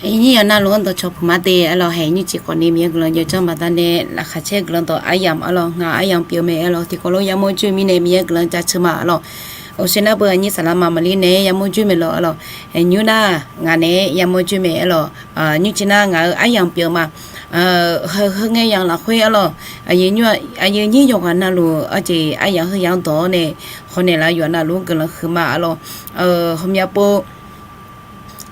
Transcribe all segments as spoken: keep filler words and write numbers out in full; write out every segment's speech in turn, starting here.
Aqyuif nyir yawqha navluf-anr dawqcawq puq ma de arlawq. Haeq nymrcif khawfni Miqyaer guiqlanq jawrjanr baqdanae laqkhaq caer guiqlanq dawq aryamq arlawq. Ngaq aryamq pyeuf mae arlawq. Tiqkawv lof yamawr joer mirnae Miqyaer guiqlanq jaceuq ma arlawq. Oqser nar beu aqnyir saqlaq ma maqlir nae yamawr joer maeq lawq arlawq. Aqnyir nar ngaq nae yamawr joer mae arlawq. Nymrcif nar ngaq-euq aryamq pyeuf ma. Heu ngae yamq lafkhoer arlawq. Aqyuif nyir yawqghaq navluf arjeq aryamq heu yamq dawq-awr nae hawnaeq laf yawqha navluf-anr guiqlanq huiqma arlawq. Hawmya pov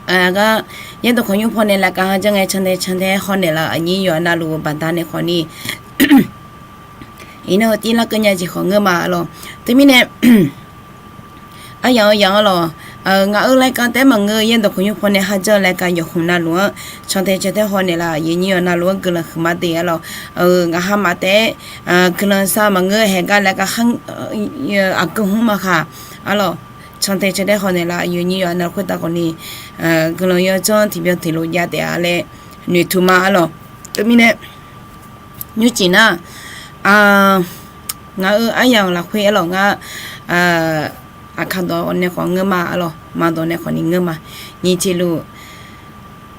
gar yaerdawq khawqnymr pawnae laqkav ha janr ngae cantae cantae hawnaeq laf aqnyir yawqha navluf-eu baqdanae khawfni iqnan-eu tirlar keuv nya jeq khawf ngeur ma arlawq. Teumirnae aryamq-eu yamq arlawq. Ngaq-euq laqkav taef-aer maqngeur-eu yaerdawq khawqnymr pawnae ha janr laqkav yawqhmq navluf-anr cantae cantae hawnaeq laf aqyuif nyir yawqha navluf-anr guiqlanq huiqma de arlawq. Ngaq ha maf taef-aer guiqlanq sar maqngeur haeq gar laqkav aqgeu hmr maqkhaq arlawq. Cantae cantae hawnaeq laf aqyuif nyir yawqha navluf khoertav khawfni guiqlanq yawdzanr tiqbyan tiqlof jav taef-a laer noeqtmq ma arlawq. Teumirnae nymrcif nar ngaq-euq aryamq lafkhoer arlawq ngar aqkaq dawq nae khawf ngeur ma arlawq. Maqdawq nae khawfni ngeur ma. Nyiq tiqluf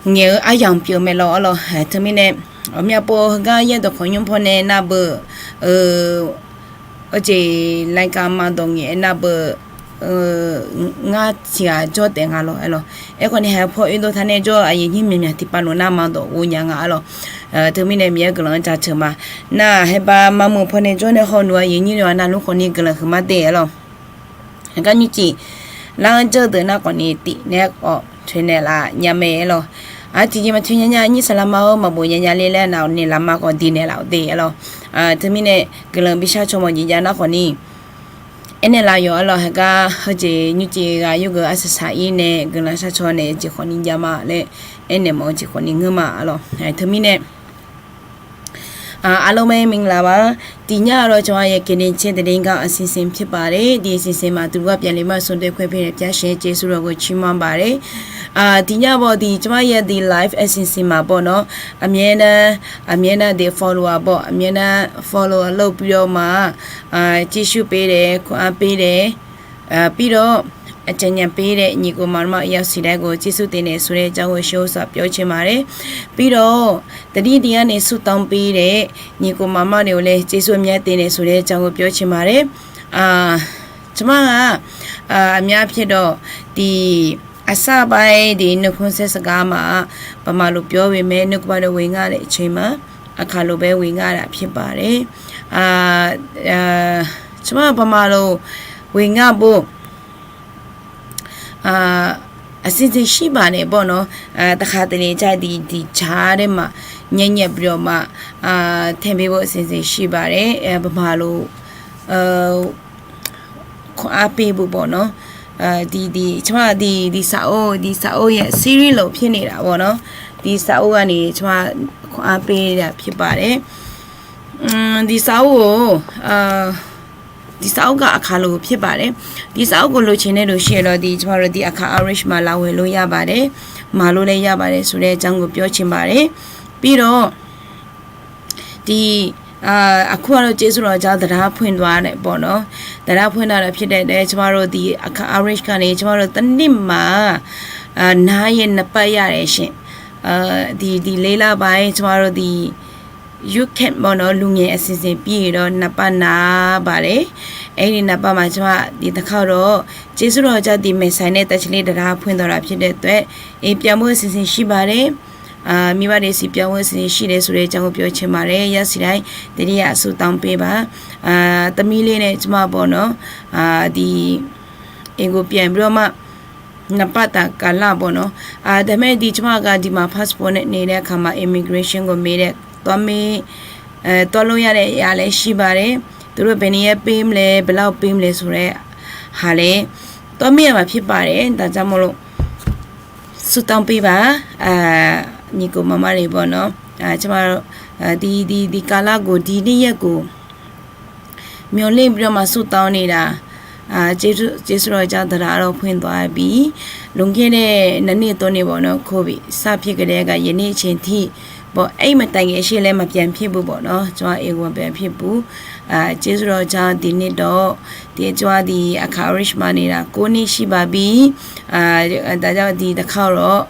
ngaeq-eu aryamq pyeuf mae lawq arlawq. Teumirnae aqmyanpov heugar yaerdawq khawqnymr pawnae navbeu-eu jeq laqkav maqdawq ngaeq-aer navbeu ngar tiqghaq jawr taef nga lawq arlawq. Aerkhawfni haeq paw oedov taq nae jawr-eu aqyuif nyir myaqmyaq tiqpav luf nar maqdawq ghovnya nga arlawq. Teumirnae Miqyaer guiqlanq-anr jaceuq ma. Nar haeqbaq maqmuiq pawnae jawr nae hawluf aqyuif nyir yawqha navluf khawfni guiqlanq huiqma de arlawq. Aqgar nymrcif lar-anr janr-eu deuq nar khawfni tif nae khawf toeqnaeq laf nya mae arlawq. Aqtiqjeq maqtoeq nya nya nyir saqlaq ma-awr maqbof nya nya ler laer navnaeq laf ma khawf diqnaeq laf-awq de arlawq. Teumirnae guiqlanq bishar caw mawq jeq jav nar khawfni aernaeq laf yawq arlawq. Heugar heujeq nymrcif ghaq yurgeuf arsaq saq-ir nae guiqlanq shar caw naeq-eu jeq khawfni jav ma laer aernaeq mawf-eu jeq khawfni ngeur ma arlawq. Teumirnae အားလုံးပဲမင်္ဂလာပါ။ ဒီညကတော့ ကျွန်မရဲ့ ကရင်ချင်းသတင်းကောက် အစီအစဉ်ဖြစ်ပါတယ်။ ဒီအစီအစဉ်မှာ သူတို့က ပြန်လည်မှတ်ဆိုတဲ့ခွင့် ပေးတဲ့ ဘုရားရှင် ကျေးဇူးတော်ကို ချီးမွမ်းပါတယ်။ အာ၊ ဒီညပေါ့ ဒီ ကျွန်မရဲ့ ဒီ live အစီအစဉ်မှာပေါ့နော်၊ အမြဲတမ်း၊ အမြဲတမ်း ဒီ follower ပေါ့၊ အမြဲတမ်း follow လုပ်ပြီးတော့မှ၊ အာ၊ ကြည့်ရှုပေးတယ်၊ ခွန်အားပေးတယ်။ အာ၊ ပြီးတော့ အကြံဉာဏ်ပေးတဲ့ ညီအစ်ကိုမောင်နှမ အယောက် ဆယ် တိုင်းကို ကျေးဇူးတင်တယ်ဆိုတဲ့အကြောင်းကို ရှေးဥစွာ ပြောချင်ပါတယ်။ ပြီးတော့ သတိတရားနဲ့ ဆုတောင်းပေးတဲ့ ညီအစ်ကိုမောင်နှမတွေကိုလည်း ကျေးဇူးအများတင်တယ်ဆိုတဲ့အကြောင်းကို ပြောချင်ပါတယ်။ အာ၊ ကျွန်မက၊ အာ၊ အများအားဖြင့်တော့ ဒီ အစပိုင်း ဒီ နှုတ်ခွန်းဆက်စကားမှာ ဗမာလို ပြောပေမဲ့ နှုတ်ကပတ်တော် ဝေငှတဲ့အချိန်မှာ အခါလိုပဲ ဝေငှတာ ဖြစ်ပါတယ်။ အာ၊ အာ၊ ကျွန်မ ဗမာလို ဝေငှဖို့ အာ၊ အစီအစဉ်ရှိပါတယ်ပေါ့နော်။ အာ၊ တခါတလေကျ ဒီ၊ ဒီကြားထဲမှာ ညံ့ညံ့ပြီးတော့မှ အာ၊ ထည့်ပေးဖို့ အစီအစဉ်ရှိပါတယ်။ အဲ၊ ဗမာလို၊ အဲ၊ ခွန်အားပေးဖို့ပေါ့နော်။ အာ၊ ဒီ၊ ဒီ၊ ကျွန်မ ဒီ၊ ဒီစာအုပ်၊ ဒီစာအုပ်ရဲ့ series လို ဖြစ်နေတာပေါ့နော်။ ဒီစာအုပ်ကနေ ကျွန်မ ခွန်အားပေးတာ ဖြစ်ပါတယ်။ อืม၊ ဒီစာအုပ်ကို၊ အာ၊ ဒီစာအုပ်က အခါလို ဖြစ်ပါတယ်။ ဒီစာအုပ်ကို လိုချင်တဲ့လူရှိရင်တော့ ဒီ၊ ကျွန်မတို့ ဒီ အခါ Irish မှာ လာဝယ်လို့ရပါတယ်။ မှာလို့လည်း ရပါတယ်ဆိုတဲ့အကြောင်းကို ပြောချင်ပါတယ်။ ပြီးတော့ ဒီ၊ အာ၊ အခုကတော့ ကျေးဇူးတော်ကြောင့် သဒ္ဒါဖွင့်သွားတယ်ပေါ့နော်။ သဒ္ဒါဖွင့်သွားတာ ဖြစ်တဲ့အတွက် ကျွန်မတို့ ဒီ အခါ Irish ကနေ ကျွန်မတို့ တစ်နှစ်မှာ၊ အာ၊ နားရက် နှစ်ပတ် ရတယ်ရှင်။ အာ၊ ဒီ၊ ဒီလေးလပိုင်း ကျွန်မတို့ ဒီ Youth Camp ပေါ့နော်၊ လူငယ်အစီအစဉ်ပြီးရင်တော့ နှစ်ပတ်နားပါတယ်။ Aerni naqpav maqjawr-a, diq taqkar-awr, ကျေးဇူးတော်ကြောင့် ဒီ Messiah နဲ့ တတ်ချင်လေးတံတား ဖွင့်သွားတာ ဖြစ်တဲ့အတွက် အိမ်ပြန်ဖို့ အစီအစဉ်ရှိပါတယ်။ မိဘတွေဆီ ပြန်ဖို့ အစီအစဉ်ရှိတယ်ဆိုတဲ့အကြောင်းကို ပြောချင်ပါတယ်။ ရောက်ရှိတိုင်း သတိရဆုတောင်းပေးပါ။ သမီးလေးနဲ့ ကျမပေါ့နော်၊ ဒီ အိမ်ကိုပြန်ပြီးတော့မှ နှစ်ပတ်တာကာလပေါ့နော်။ ဒါပေမဲ့ ဒီ ကျမက ဒီမှာ passport နဲ့ နေတဲ့အခါမှာ immigration ကိုမေးတဲ့ သွားမေး အဲ သွားလို့ရတဲ့ အရာလည်း ရှိပါတယ်။ သူတို့ ဘယ်နှစ်ရက်ပေးမလဲ၊ ဘယ်လောက်ပေးမလဲဆိုတဲ့ဟာလည်း သွားမေးရမှာ ဖြစ်ပါတယ်။ ဒါကြောင့်မို့လို့ ဆုတောင်းပေးပါ။ ညီအစ်ကိုမောင်မတွေပေါ့နော်။ ကျမတို့ ဒီ ဒီ ဒီကာလကို ဒီနေ့ရက်ကို မျှော်လင့်ပြီးတော့မှ ဆုတောင်းနေတာ၊ ကျေးဇူးတော်ကြောင့် သတ္တဝါတော့ ဖွင့်သွားပြီ။ လွန်ခဲ့တဲ့ နှစ်နှစ်သုံးနှစ်ပေါ့နော်၊ ကိုဗစ်စဖြစ်ကတည်းက ယနေ့အချိန်ထိပေါ့၊ အဲ့မတိုင်ခင်အရှေ့လည်း မပြန်ဖြစ်ဘူးပေါ့နော်၊ ကျွန်မအိမ်ကို မပြန်ဖြစ်ဘူး။ အာ၊ ကျေးဇူးတော်ကြောင့် ဒီနေ့တော့ ဒီ ကျွန်မ ဒီအခါ Richmond နေတာ ကိုးနှစ်ရှိပါပြီ။ အာ၊ ဒါကြောင့် ဒီတစ်ခေါက်တော့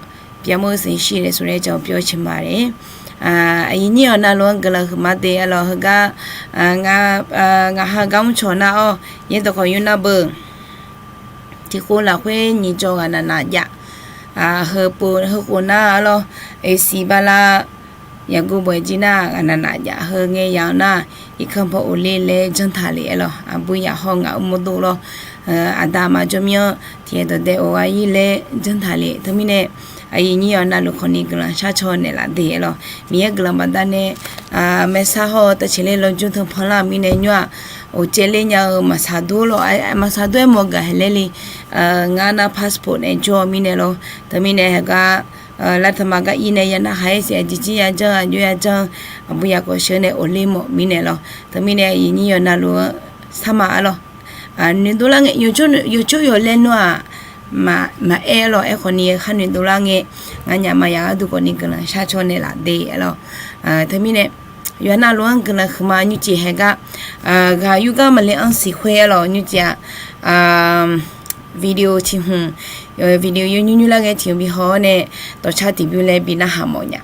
ပြန်ဖို့အစီအစဉ်ရှိတယ်ဆိုတဲ့အကြောင်း ပြောချင်ပါတယ်။ အာ၊ အရင်နှစ်ရောင် နှလုံးကလၢ ဟမတေအလော ဟဂါ၊ အာ၊ ငါ၊ အာ၊ ငါဟဂါ မုချော်နာအော် ယဲတခွန်ယူနဘု tiqkhof lafkhoer nyiq jawr ghaq naqnaq jav. Heu pov heu khof nar arlawr, siq bala, yaqgov baw-aer jir nar ghaq naqnaq jav. Heu ngae ya-eu nar, irkanr paw of ler laer janr taq le aerlawr, aqbur yaf hawr ngaq mawrdov lawr, aqda aqma jawr mir-anr tiqyaer dawqdae of gar ir laer janr taq le. Teumirnae, aqyuif nyir yawqha navluf khawfni guiqlanq sharcaw naeqlaf de aerlawr, Miqyaer guiqlanq baqdanae maeqsar hawr-eu tavceqler lawjmr teupanlar-euq mirnae nymr-aq, of caev ler nya-eu maqsaq dur lawr, maqsaq dur-aer mawf gaq haeq laer le. Ngar nar passport nae jawr-eu mirnae lawr, teumirnae heugar lavtaqma gar ir nae ya narhaq-aer siq, aqjeq jir ya janr, aqjox ya janr, aqbur yaf khawf sheuq nae of ler mawf mirnae lawr, teumirnae aqyuif nyir yawqha navluf-anr sarma arlawr, noeqdov lar ngae, yawqjawr yawqlaer nawr-aq, maqaer arlawr, aerkhawfni khar noeqdov lar ngae, nganyaf maqya gharduq khawfni guiqlanq sharcaw naeqlaf de aerlawr. Teumirnae yawqha navluf-anr guiqlanq huiqma nymrcif haeq gar, ghaq yurgar maqle-anr siqkhoer arlawr, nymrcif-aq, video tiq hmq, video yawnymr nymr lar ngae tiq hmq bi haw-awr nae, dawqcar tiqbymr laer bi narhaq mawf nya.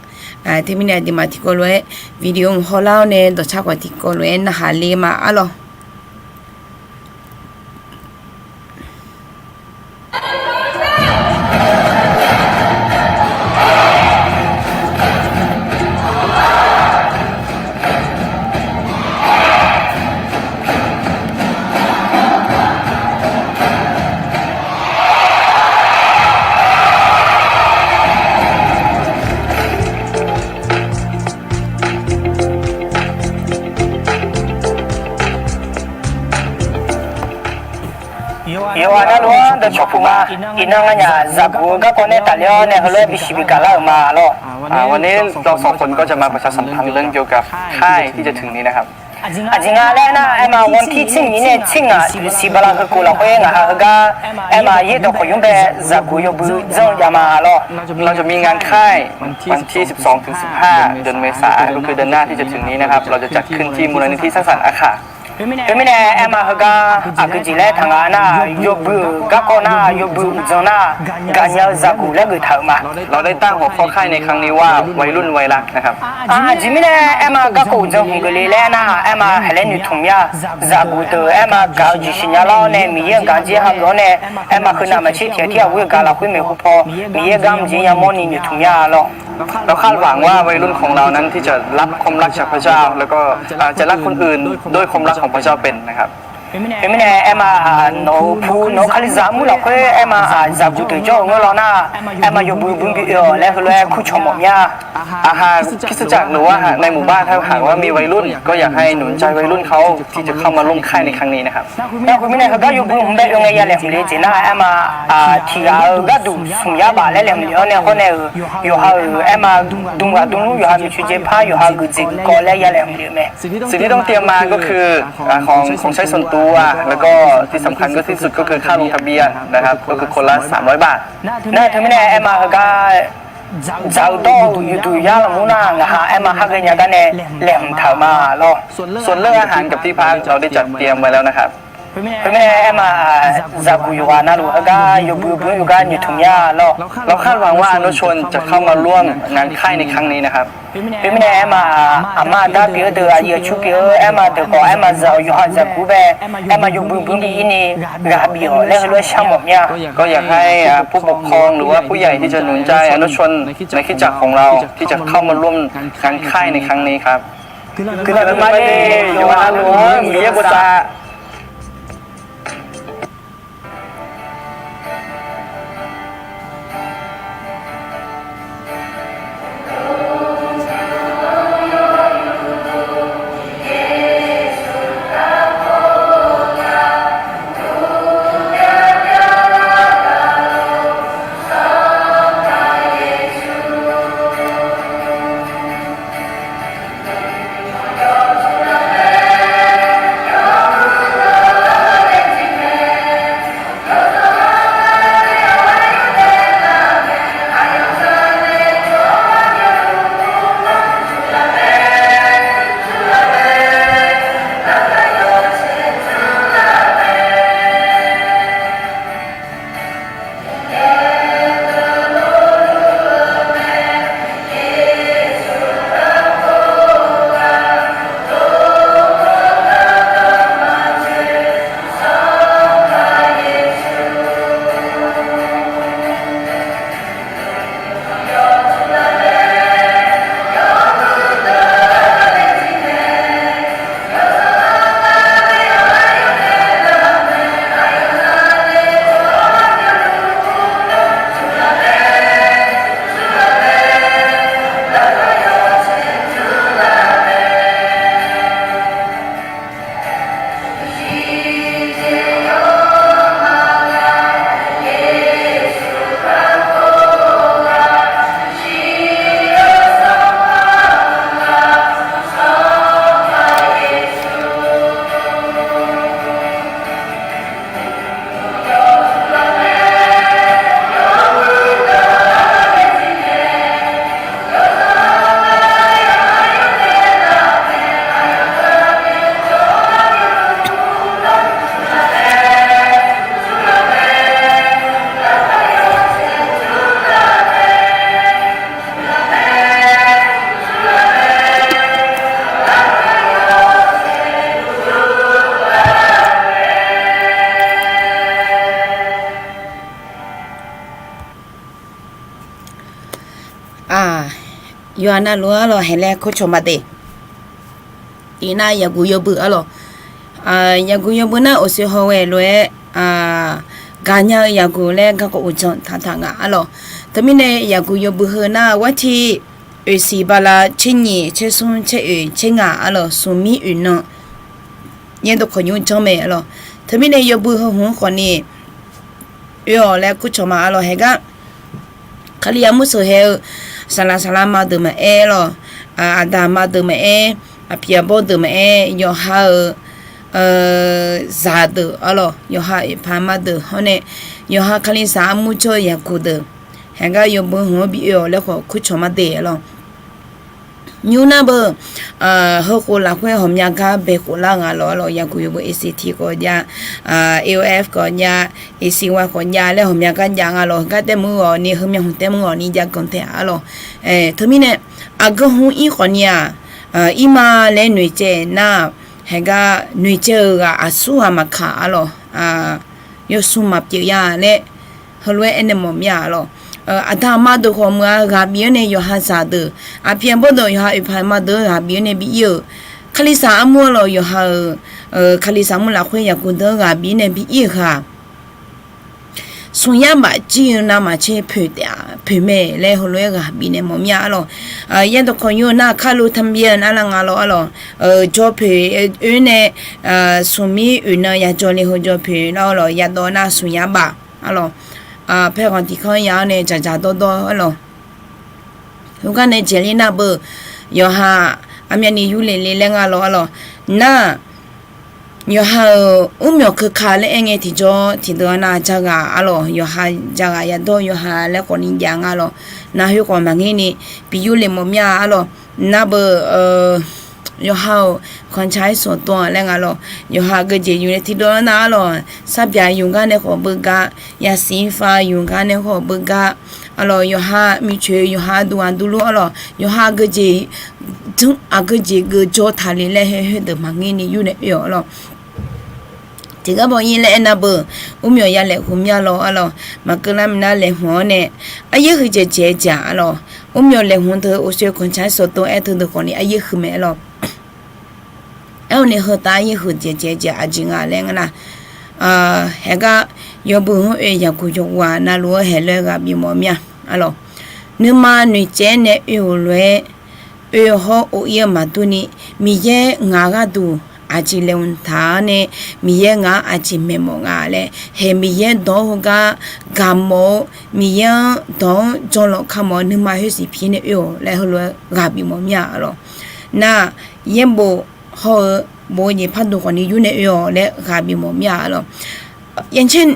Teumirnae aqduimaf tiqkawv lof-aer video mq hawlar-awr nae, dawqcar khawf tiqkawv lof-aer narhaq le ma arlawr. Yawqha navluf-anr dawqcawq puq ma. Iqnan nganyaf zaqguq-eu garkawv nae tafler-awr nae heulof-aer bisiq bi gaqlar-euq ma lawr. วันนี้เราสองคนก็จะมาประชาสัมพันธ์เรื่องเกี่ยวกับค่ายที่จะถึงนี้นะครับ Aqjeq nga laer nar, aerma วันที่ tser nyiq nae tser ngaq uqsiq bala heukhof lafkhoer ngaq ha heugar, aerma yaerdawq khawqnymr bae zaqguq yawbui janr jav ma lawr. เราจะมีงานค่ายวันที่ สิบสองถึงสิบห้า เดือนเมษา ก็คือเดือนหน้าที่จะถึงนี้นะครับ เราจะจัดขึ้นที่มูลนิธิสร้างสรรค์อาคา Teumirnae aerma heugar aqgeujeq laer taq nga nar, yawbui-euq garkawv nar, yawbui uqdzan nar, gaqnya-eu zaqguq laer geuftaq-euq ma. เราได้ตั้งหัวข้อค่ายในครั้งนี้ว่าวัยรุ่นวัยรักนะครับ Aqjeq mirnae aerma garkawv uqdzan hmq geufle laer nar, aerma haeq laer noeqtmq mir-a. Zaqguq deuq aerma gaq-eu jeq siqnya lar-awr nae, Miqyaer-anr gaq-anr jir ha geuf-awr nae, aerma heunav maqtser tiq ghaq tir ghaq ghoer-eu gaq lafkhoer maeqhu paw, Miqyaer gar mqjeq yamawr ni noeqtmq mir-a lawr.เราคาดหวังว่าวัยรุ่นของเรานั้นที่จะรับความรักจากพระเจ้า แล้วก็จะรักคนอื่นด้วยความรักของพระเจ้าเป็นนะครับ Teumirnae aerma-aq, nawq-euq pu nawq-eu kalizaq mur lafkhoer aerma-aq, zaqguq deuq jawr-eu ngeur law nar, aerma yawbui bui bi oe-awq laer heulof-aer kurcawq mawf mir-a. อาหารคริสตจักร หรือว่าในหมู่บ้าน ถ้าหากว่ามีวัยรุ่น ก็อยากให้หนุนใจวัยรุ่นเขาที่จะเข้ามาร่วมค่ายในครั้งนี้นะครับ Narhaq mirnae heugar yawbui hmq bae oe ngae ya laeqhmq le jeq nar, aerma-aq, tiq ghaq-euq gharduq smq yar baf laer laeqhmq le-awr nae hawr nae-euq, yawqha-euq aerma dm ghaq dm lmr yawqha maeqtsoeq jae par yawqha geuf jeq geuf kawv laer ya laeqhmq le-eu mae. สิ่งที่ต้องเตรียมมาก็คือ ของ ของใช้ส่วนตัว แล้วก็ที่สำคัญก็ที่สุดก็คือค่าลงทะเบียนนะครับ ก็คือคนละสามร้อยบาท Nar teumirnae aerma heugar dzaq-eu dawr-eu yawduq yar lanqmr nar, ngaq ha aerma khar ghaenya gar nae laeqhmq taq-euq ma lawr. ส่วนเรื่องอาหารกับที่พัก เราได้จัดเตรียมไว้แล้วนะครับ Khoermirnae aerma-aq, zaqguq yawqghaq navluf heugar yawbui bui yawgar noeqtmq mya lawr. เราคาดหวังว่าอนุชนจะเข้ามาร่วมงานค่ายในครั้งนี้นะครับ Khoermirnae aerma-aq, aqma aqda pyeuf-eu deuq, aqyuif aqtsu pyeuf-eu aerma deuq khawf, aerma zaq-awq yawqha zaqguq bae, aerma yawbui bui bi ir ni ghaq bif-awq laer heulof-aer sharmawf mya. ก็อยากให้ผู้ปกครอง หรือว่าผู้ใหญ่ที่จะหนุนใจอนุชนในคริสตจักรของเราที่จะเข้ามาร่วมงานค่ายในครั้งนี้ครับ Guiqlanq nuima de, yawqha navluf-anr Miqyaer bosav. Yawqha navluf-anr lawq haeq laer kurcawq ma de. Iqnar yaqguq yawbui arlawq. Yaqguq yawbui nar oeqsoe haw ghae lof-aer gaqnya-eu yaqguq laer garkawv uqdzan taqtaq nga arlawq. Teumirnae yaqguq yawbui heu nar wartiq oeqsiq bala tser nyiq tser smr tser oeq tser ngaq arlawq, smqmir oeq nan yaerdawq khawqnymr janr mae arlawq. Teumirnae yawbui heu hmq-anr khawfni oe-awq laer kurcawq ma arlawq. Haeqgar Kalizaq mursheuq hae-eu saqlaq saqlaq ma deuq maqaer lawq, aqda ma deuq maqaer, aqpiq aqbawr deuq maqaer, yawqha-euq zaq deuq arlawq, yawqha oeqpaq ma deuq hawr nae, yawqha Kalizaq armur jawr-eu yaqguq deuq, haeqgar yawbui hmq-anr bi oe-awq laer khawf kurcawq ma de arlawq. Nymr nar beu, heukhof lafkhoer ghawqmya gar bae khof lar nga lawq arlawq. Yaqguq yawbui A C T khawf jav, A O F khawf jav, A C Y khawf jav laer ghawqmya gar jav nga lawq. Heugar taef mur ghawqni, heumya hmq taef mur ghawqni jav ganq taef arlawq. Teumirnae aqgeu hmq ir khawfni-aq, irma laer noeqcaev nar, haeqgar noeqcaev-eu ghaq aqsur ghaq maqkaq arlawq. Yawsmq maqpyeuf ya laer heulof-aer aernaeq mawf mir-a arlawq. Aqda aqma deuq khawf meuq-a, ghaq bif-anr nae yawqha zaq deuq, aqpiq aqbawr deuq, yawqha oeqpaq ma deuq-anr ghaq bif-anr nae bi ir-euq, Kalizaq armur arlawq, yawqha-euq Kalizaq armur lafkhoer yaqguq deuq-anr ghaq bif-anr nae bi ir-euq ghaq, smq yar baf jir-eu navmaqtser poeq taef-a, poeq mae laer heulof-aer ghaq bifnaeq mawf mir-a arlawq. Yaerdawq khawqnymr-eu nar kar lo tanbyaer-eu nar lar nga lawq arlawq. Jawr poeq oer nae smqmir oeq nan yajawr le heu jawr poeq lar arlawq, yadawv nar smq yar baf arlawq. Paerkhanq tiq kanr ya-anr nae dzaqdzaq dawrdawr arlawq. Heugar nae jeqler nar beu, yawqha aqmyanni yurle le laer nga lawq arlawq. Nar, yawqha-euq mrmyawq keuka laer aer ngae tiqjawr tiqdeuq-anr nar jaghaq arlawq, yawqha jaghaq yadawr yawqha laer khawfni jav nga lawq. Nar khoerkhawf maqngeur ni bi yurle mawf mir-a arlawq. Nar beu, Yawqha-euq ของใช้ส่วนตัว laer nga lawq. Yawqha aqgeujeq yuf nae tiqdov nar arlawq, sarbyaq yuf gar nae khawf beugar, yasiq fav yuf gar nae khawf beugar, arlawq, yawqha miqcoeq yawqha duq aqdui luf arlawq, yawqha aqgeujeq, aqgeujeq geuf jawr taqle laer khoerdeuq maqngeur ni yur nae oe-awq arlawq. Tiqgar baw ir laer aernar beu, urmyawq ya laeqhmq mya lawq arlawq, maqkeuv lar minav laeqhmq-awr nae, aryaer huiq dzaeqdzaeq-aer jaq arlawq. Urmyawq laeqhmq teu ของใช้ส่วนตัว aer teudeuq khawf ni aryaer huiq mae arlawq. Aer-awr nae heutav aryaer huiq dzaeqdzaeq-aer jaq aqjeq nga laer ngeur nar, haegar yawbui-anr oe yaqguq yawqghaq navluf-anr haeq lof-aer ghaq bif mawf mir-a arlawq. Nuima noeqtsaev nae oe-euq lof-aer oe hawr of ir-eu maqdur ni, Miqyaer ngaq gharduq aqjeq laeqhmq taq-awr nae, Miqyaer ngaq-anr aqjeq maeqmawf nga laer, haeq Miqyaer dawq-anr heugar gaqmawf-eu, Miqyaer-anr dawq-anr janlawq kamawf-eu nuima khoersiq pir nae oe-awq laer heulof-aer ghaq bif mawf mir-a arlawq. Nar, yaerbof hawr-eu bof-eu jeq pardmq khawf ni yur nae oe-awq laer ghaq bif mawf mir-a arlawq. Yanqtser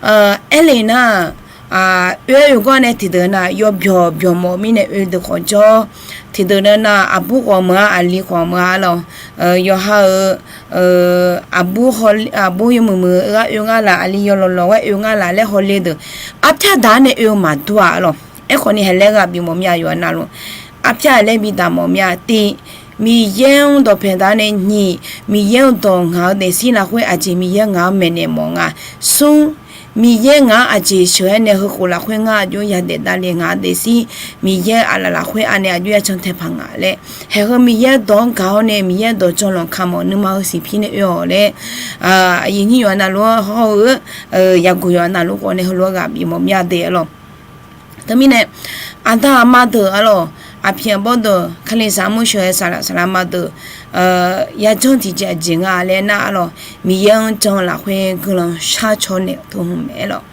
aer le nar, oe-aer oe gar nae tiqdeuq nar yawbyawq byawq mawf mirnae oe deuq khawf jawr. Tiqdeuq nar nar aqbur khawf meuq-a, aqli khawf meuq-a arlawq. Yawqha-euq aqbur yawmuiq muiq-eu gar oe ngar laf, aqli yawlawq lawq-aer oe ngar laf laer hawle deuq, arpyar daq-awr nae oe-eu maqdur-a arlawq. Aerkhawf ni haeq laer ghaq bif mawf mir-a yawqha navluf. Arpyar laer bi daq mawf mir-a. Tiq, Miqyaer-anr dawqpaeq daq-awr nae. Nyiq, Miqyaer-euq dawq ngaq-eu daefzir lafkhoer aqjeq Miqyaer ngaq-anr maeqnaeq mawf nga. Smr, Miqyaer ngaq-anr aqjeq sheuq-aer nae heukhof lafkhoer ngar aqjox yadaef davle ngaq-eu daefzir Miqyaer aqlaf lafkhoer anae aqjox yacan tae paq nga laer, haeq heu Miqyaer dawq-anr gaq-awr nae Miqyaer dawq janlawq kamawf nuima heusiq pir nae oe-awq laer, aqyuif nyir yawqha navluf-anr hawr-eu yaqguq yawqha navluf khawf nae heulof-aer ghaq bif mawf mir-a de arlawq. Teumirnae aqda aqma deuq arlawq, aqpiq aqbawr deuq, kalizaq armur sheuqghae saqlaq saqlaq ma deuq, yajanr tiqjeq aqjeq nga laer nar arlawq, Miqyaer-anr jan-eu lafkhoer guiqlanq shar caw naeq teu hmq mae arlawq.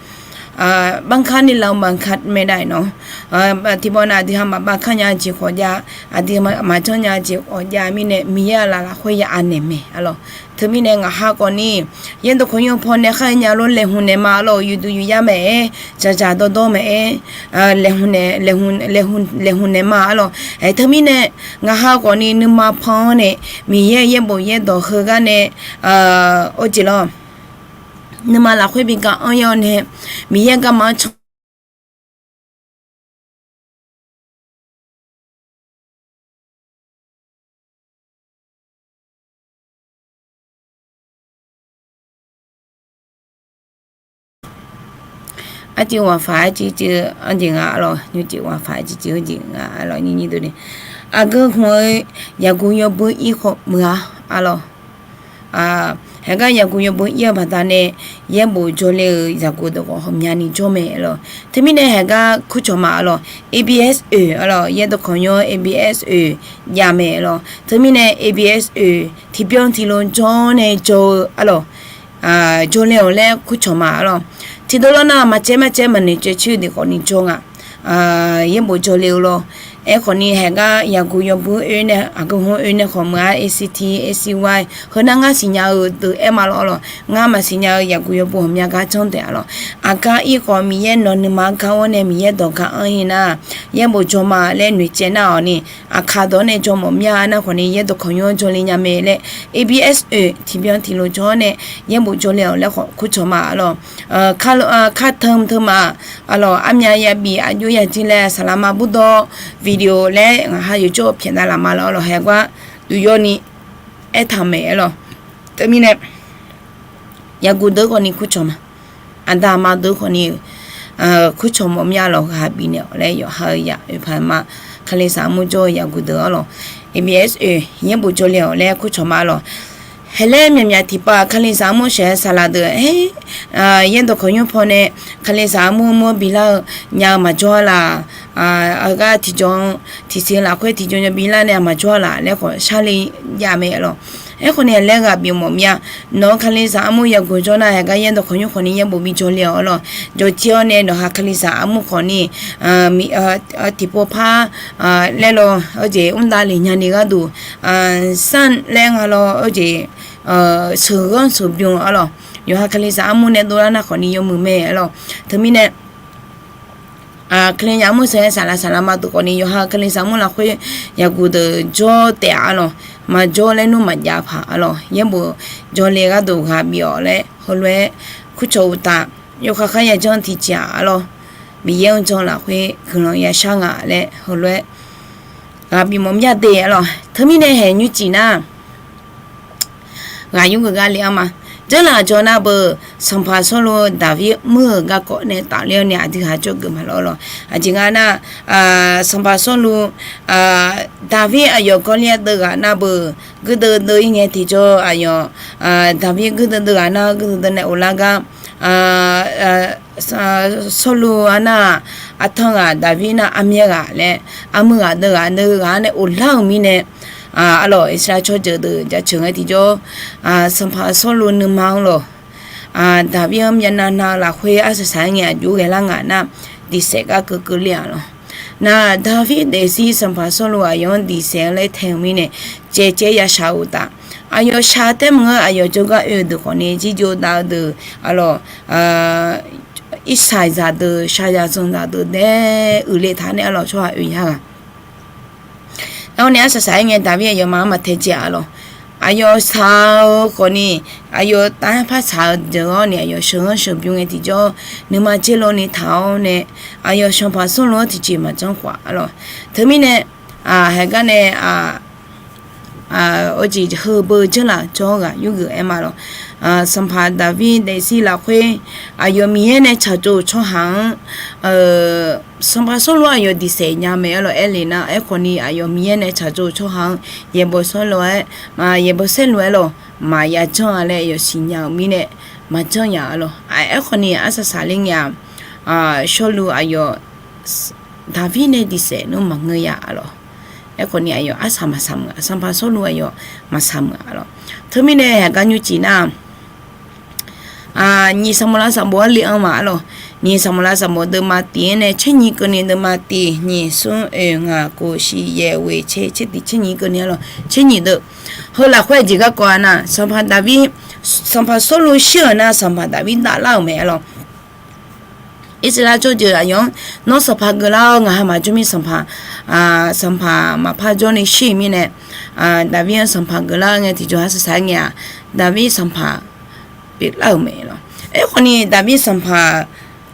บางครั้งนี่เราบังคับไม่ได้เนาะ tiqpawf nav aqdui ha maqbav kar nya-eu jeq khawf jav, aqdui maqjanr nya-eu jeq khawf jav mirnae Miqyaer aqlaf lafkhoer ya anaeq mae arlawq. Teumirnae ngaq ha khawf ni yaerdawq khawqnymr paw nae khar-aer nya lor laeqhmq naeq ma arlawq, yufduq yufyar mae-aer, dzaqdzaq dawrdawr mae-aer, laeqhmq naeq ma arlawq. Aer teumirnae ngaq ha khawf ni nuima pan-anr nae Miqyaer yaerbof yaerdawq heugar nae, or jeq lawr, nuima lafkhoer bi gar anr-ir-awr nae Miqyaer garma-anr can Arciv waqfaq arciv civ-eu anr jeq nga arlawq, nymrcif waqfaq arciv civ-eu jeq nga arlawq, nyir nyir deuq ni. Aqgeu hmq-eu yaqguq yawbui ir khawf meuq-a arlawq. Haegar yaqguq yawbui ir-eu baqdanae yaerbof jawrle-euq yaqguq deuq khawf hawqmyani jawr mae arlawq. Teumirnae haegar kurcawq ma arlawq, ABS oeq arlawq, yaerdawq khawqnymr ABS oeq jav mae arlawq. Teumirnae ABS oeq tiqbyan tiqlof jawr nae jawr-eu arlawq, jawrle-awq laer kurcawq ma arlawq. Tiqdeuq lawr nar maqcaev maqcaev maqnoeq caev coer-eu deuq khawf ni jawr nga. Yaerbof jawrle-eu lawr. Aerkhawf ni haegar yaqguq yawbui oe nae aqgeu hmq oe nae khawf meuq-a, ACT, ACY, heunar ngar siqnya-eu deuq aer ma lawr arlawq. Ngar maqsiqnya-eu yaqguq yawbui hawqmya gar janr taef arlawq. Aqgar ir khawf Miqyaer nawq nuima gar-awr nae Miqyaer dawq gar anr-ir nar, yaerbof jawr ma laer noeqcaev nar-awq ni, aqkaq dawq-anr nae jawr mawf mya nar khawf ni yaerdawq khawqnymr-anr jawrle nya mae laer, ABS oeq tiqbyan tiqlof jawr-awr nae yaerbof jawrle-awq laer khawf kurcawq ma arlawq. Kar teu teu ma arlawq, armya yabif aqjox yajir laer saqlaq ma burdawr video laer ngaq ha yawqjawr-eu pyaeqnav laf ma lawr arlawq, haegar duq yawr ni aertaq maeq arlawq. Teumirnae yaqguq deuq khawf ni kurcawq ma. Aqda aqma deuq khawf ni kurcawq mawf mya lawq, ghaq bifnaeq-awq laer yawqha-eu yaq oeqpaq ma. Kalizaq armur jawr-eu yaqguq deuq arlawq, ABS oeq yaerbof jawrle-awq laer kurcawq ma arlawq. Haeq laer myaqmyaq tiqpav kalizaq armur sheuqghae saqlaq deuq-aer, yaerdawq khawqnymr paw nae kalizaq armur mur bilar-eu nya-eu maqjawr-a laq. Aqgar tiqjawr tiqsiq lafkhoer tiqjawr nya bilar nae maqjawr-a laq laer khawf sharle jav mae arlawq. Aerkhawf ni haeq laer ghaq bif mawf mya. Nawq-eu kalizaq armur yaqguq jawr nar haeq gar yaerdawq khawqnymr khawf ni yaerbof bi jawrle-awq arlawq. Jawqtser-awr nae nawq ha kalizaq armur khawf ni tiqpov par laer lawr, oejeq mr davle nyani gharduq, sanr laer nga lawr, oejeq sheuqghanr sheuqbymr arlawq. Yawqha kalizaq armur nae dovlar nar khawf ni yawmuiq mae arlawq. Teumirnae Keuvni yamr-eu saqlaq saqlaq ma duq khawfni yawqha-eu keuvni saqmur lafkhoer yaqguq deuq jawr taef-a arlawq. Maqjawr laer nmr maqjav paq arlawq. Yaerbof jawrle gharduq ghaq bif-awq laer heulof-aer kurcawq uqtaf, yawkhav khar yajanr tiqjeq-aq arlawq. Miqyaer-anr jan lafkhoer guiqlanq yashar nga laer heulof-aer ghaq bif mawf myav de arlawq. Teumirnae haeq nymrcif nar, ghaq yur geuf gar le-anr ma. Dzeurlaf jawr nar beu, sanqpaq Sawrluv Daqbir muir-euq garkawv nae tafler-awr nae aqdui haq jawrgeuf maqlawr lawq. Aqjeq nga nar, sanqpaq Sawrluv, Daqbir aqyawf Gawrliav deuv ghaq nar beu, guirdeuv deuv-ir ngae tiqjawr aqyawf, Daqbir guirdeuv deuv ghaq nar guirdeuv deuv nae of lar gar, Sawrluv arnar-aq, artanr ghaq Daqbir nar armyaer ghaq laer, armuir ghaq deuv ghaq deuv ghaq-anr nae of lar-euq mirnae, arlawq Irsaqleqlav tsawrjeuq deuq jaceuq ngae tiqjawr, sanqpaq Sawrluv nuima-anr lawq, Daqbir-anr myavnav nav-eu lafkhoer arsaq saq-aer ngae aqjox ghae lar nga nar, diqsaef gar keuvkeuv ler-a lawq. Nar Daqbir daefzir sanqpaq Sawrluv aqyawf-anr diqsaef-eu laer tae-eu mirnae, caevcaev yashaq-eu uqtaf, aqyawf shaq taer maqngeur, aqyawf jawrgar oe-eu deuq khawfni jirjov dav-eu deuq arlawq, irsaq zaqdeuq shaqzaq zanqzaq deuq daer uiqle taq nae arlawq tsawrhaq oe yar ghaq. Arni arsaq saq-aer ngae Daqbir aqyawfmaf-anr maqtae jav-a lawq. Aqyawf shaq-eu khawfni, aqyawf taf-aer par shaq-eu deuq-awr ni aqyawf sheuqghanr sheuqbymr ngae tiqjawr, nuima dzer lawni taq-awr nae, aqyawf sanqpaq Sawrluv-anr tiqjeq maqjanr khawf-a lawq. Teumirnae, haeqgar nae, oejeq heu beu dzeurlaf jawr-awr ghaq yur geuf-aer ma lawq. Sanqpaq Daqbir daefzir lafkhoer, aqyawf Miqyaer nae tsaqtsov-euq tsawrhaq-anr, sanqpaq Sawrluv aqyawf diqsaef nya mae arlawq. Aerle nar, aerkhawfni aqyawf Miqyaer nae tsaqtsov-euq tsawrhaq-anr yaeqbawq saerlu-aer, yaeqbawq saerlu-aer lawq, maqya janr-a laer aqyawf siqnya-euq mirnae maqjanr nya-a lawq. Aerkhawfni arsaq saqler ngae-aq, Sawrluv aqyawf Daqbir nae diqsaef nmr maqngeur ya-a lawq. Aerkhawfni aqyawf arsaq maqsaq meuq-a, sanqpaq Sawrluv aqyawf maqsaq meuq-a lawq. Teumirnae haeqgar nymrcif nar, nyiq saqmawf lav saqbof-anr le-anr ma-a lawq. Nyiq saqmawf lav saqbof deuvma tiq-anr nae tser nyiq keuvni, deuvma tiq nyiq smr oeq ngaq kof shiq yaeq ghoeq caer tser tiq tser nyiq keuvni-a lawq, tser nyiq deuv. Heu lafkhoer aqjeq garkawv-a nar, sanqpaq Daqbir, sanqpaq Sawrluv shir-euq nar sanqpaq Daqbir davlar-euq mae-a lawq. Irsaqleqlav tsawrjeuq aqyawf-anr nawr sanqpaq geuflar-awr ngaq ha maqjawr mir sanqpaq, sanqpaq maqpar jawrni shir-euq mirnae, Daqbir-anr sanqpaq geuflar ngae tiqjawr arsaq saq-aer ngae-aq, Daqbir sanqpaq pyeuflar-euq mae lawq. Aerkhawfni Daqbir sanqpaq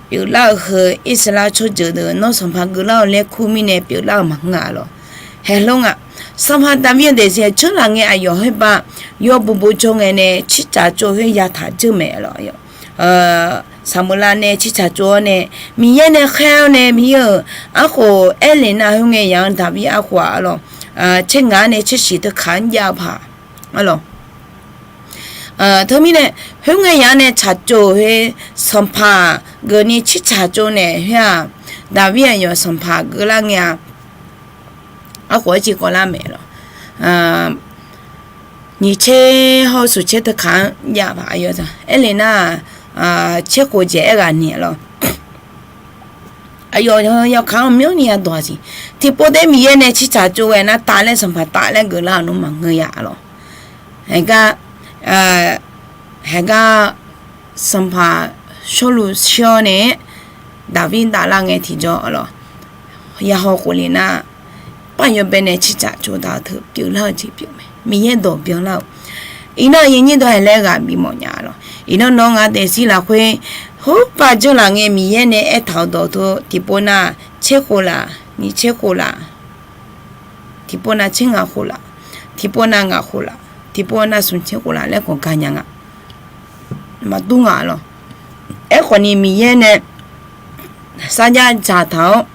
pyeuflar-eu heu Irsaqleqlav tsawrjeuq deuq nawr sanqpaq geuflar-awr laer kur mirnae pyeuflar-euq maqngeur-a lawq. Haeqlor nga, sanqpaq Daqbir-anr daefzir-aer dzeurlaf ngae aqyawf khoerpav yawbuq buq jawr ngae nae cirtsaq tsov khoer yataq dzeur mae lawq. Saqmeuqlav nae cirtsaq tsov-awr nae, Miqyaer nae khaer-awr nae Miqyaer-euq arkhof aerle nar khoerngae yaq-anr Daqbir arkhof-aq lawq, tser ngaq-anr nae tser shiq teu kaq-anr jav-eu paq-a lawq. Teumirnae, khoerngae yaq-anr nae tsaqtsov khoer sanqpaq geufni cirtsaq tsov naeq khoer-aq, Daqbir aqyawf sanqpaq geuflar ngae-a, arkhof-aer civ kawvlar mae lawq. Nyiq tser hawr-eu smq tser teu kaq-anr jav-eu paq aqyawf, aerle nar, tser khof jeq aerghaq ni-a lawq. Aqyawf yawkaq-anr myanrni yadawq-a siq. Tiqpov taef-aer Miqyaer nae cirtsaq tsov ghae nar taf laer sanqpaq taf laer geuflar-euq nmr maqngeur ya-a lawq. Haeqgar, haeqgar sanqpaq Sawrluv shir-awr nae Daqbir davlar ngae tiqjawr-a lawq. Yahaw khofle nar, par yawbae nae cirtsaq tsov taq-eu teu pyeuflar-eu jeq pyeuf mae. Miqyaer dawq byanlar-euq. Iqnan aqyuif aqnyir dawq haeq laer ghaq bif mawf nya-a lawq. Iqnan nawr ngaq daefzir lafkhoer, khoerpav dzeurlaf ngae Miqyaer nae aertaq-eu dawq teu tiqpov nar tser khof laf, nyiq tser khof laf, tiqpov nar tser ngaq khof laf, tiqpov nar ngaq khof laf, tiqpov nar smq tser khof laf laer khawf ganya nga. Maqdur nga lawq. Aerkhawfni Miqyaer nae sarjax dzaqtaq-awr,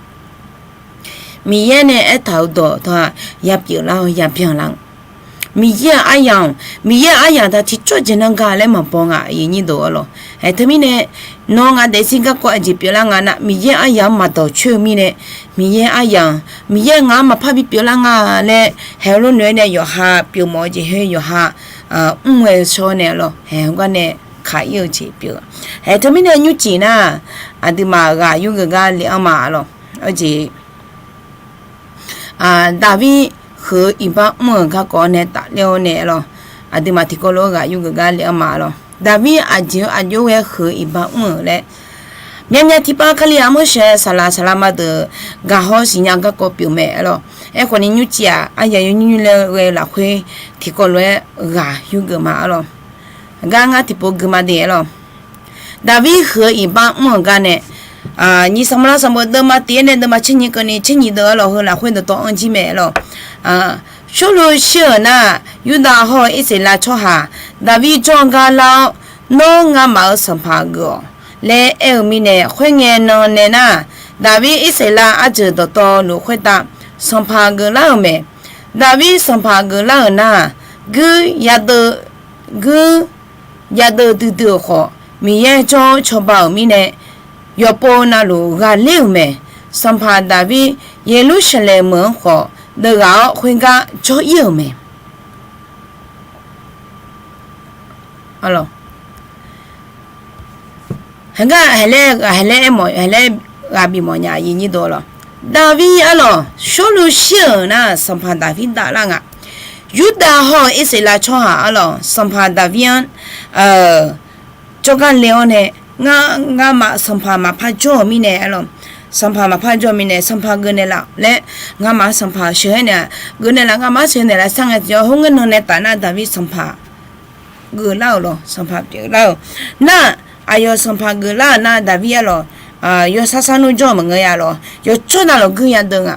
Miqyaer nae aertaq-euq dawq teu-aq, yapyeuf lar-awr yabyan lar-eu. Miqyaer-euq aryamq, Miqyaer-euq aryamq taq tiqcawr jeq nan ga laer maqbaw nga, aqyuif aqnyir dawq-a lawq. Ae, teumirnae, nawr ngaq daefzir garkawv aqjeq pyeuflar nga nar, Miqyaer aryamq-anr maqdawq coer-eu mirnae, Miqyaer aryamq, Miqyaer ngaq-anr maqpar bipyeuf lar nga laer, haeq lof noeq-aer nae yawqha pyeufmawf-eu jeq khoer yawqha mr-aer shawr nae lawq, haeq heugar nae kaq-ir-eu jeq pyeuf-a. Ae, teumirnae nymrcif nar, aqduimaf ghaq yurgeuf gar le-anr ma-a lawq. Aqjeq Daqbir heu-eu iqbax mr-euq garkawv nae tafler-awr nae lawq, aqduimaf tiqkawv lof-aer ghaq yurgeuf gar le-anr ma-a lawq. Daqbir aqjeq-eu aqjox ghae heu-eu iqbax mr-euq laer, Myavmyav tiqpav Kali-aq, Morseq-aer saqlaq saqlaq ma deuq gaq hawr siqnya garkawv pyeuf mae aerlawq. Aerkhawf ni nymrcif-aq, aryaq yawnymr nymr laer ghae-eu lafkhoer tiqkawv lof-aer ghaq yur geuf ma aerlawq. Gar ngar tiqpov gui ma de aerlawq. Daqvir huiq-eu iqbax mr-euq gar nae, nyiq Sanqpaq Lavsav beu deuvma tiq-aer nae deuvma tser nyiq keuvni tser nyiq deuq aerlawq heu lafkhoer dawqtawv anr jir mae aerlawq. Sawrluv shir-euq nar, Yurdav hawr-eu Irsaqleqlav tsawrhaq Daqvir jawr gar lar-awr, Nawr ngamaf-euq sanqpaq geuf-awq laer aer-eu mirnae, khoerngae nan nae nar, Daqvir Irsaqleqlav arjeuq dawqtawvluf khoertav sanqpaq geuflar-euq mae. Daqvir sanqpaq geuflar-euq nar, guir yadeuv, guir yadeuv duidui-euq khawf, Miqyaer jawr-awr cawba-euq mirnae, yawqpov navluf ghaqler-euq mae. Sanqpaq Daqvir Yeqlursaqlaeq meuq-anr khawf deuvghaq-awr, khoergar jawr-ir-euq mae. Heugar haqlaer, haqlaer aermawf, haqlaer ghaq bifmawf nya-a. Daqvir aerlawq, Sawrluv shir-euq nar, sanqpaq Daqvir davlar nga. Yurdav hawr-eu Irsaqleqlav tsawrhaq aerlawq, sanqpaq Daqvir-anr jawrgar le-awr nae, ngar, ngamaf sanqpaq maqpar jawr-euq mirnae aerlawq, sanqpaq maqpar jawr-eu mirnae sanqpaq geuf naeqlaf laer, ngamaf-anr sanqpaq sheuqghae naeq, geuf naeqlaf, ngamaf-anr sheuqghae naeq lar sar ngae tiqjawr, khoerngae nan nae taf nar Daqvir sanqpaq geuflar-euq lawq, sanqpaq pyeuflar-euq nar, aqyawf sanqpaq geuflar-euq nar Daqvir aerlawq, yawsar sar nmr jawr-eu maqngeur-a lawq, yawqtsawr navluf guir yadeuv nga.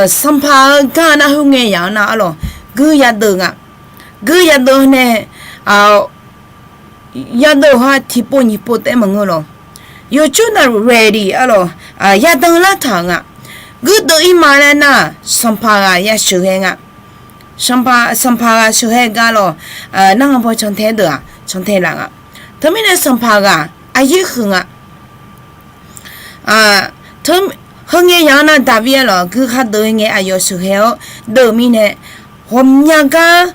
Sanqpaq-eu gar nar khoerngae yaq-anr nar aerlawq, guir yadeuv nga. Guir yadeuv nae, yadeuv ha tiqpov nyiq pov taef-aer maqngeur lawq. Yawqtsawr navluf ready aerlawq, yadeuv lartaq-euq nga. Guirdeuv-ir ma laer nar, sanqpaq ghaq ya sheuqghae nga. Sanqpaq ghaq sheuqghae gar lawq, narhaq paw cantae deuq-aq cantae laf nga. Teumirnae sanqpaq ghaq aqyaer huiq nga. Heu ngae yaq-anr nar Daqvir aerlawq, guir khar deuv ngae aqyawf sheuqghae-awr deuv mirnae, ghawqmya gar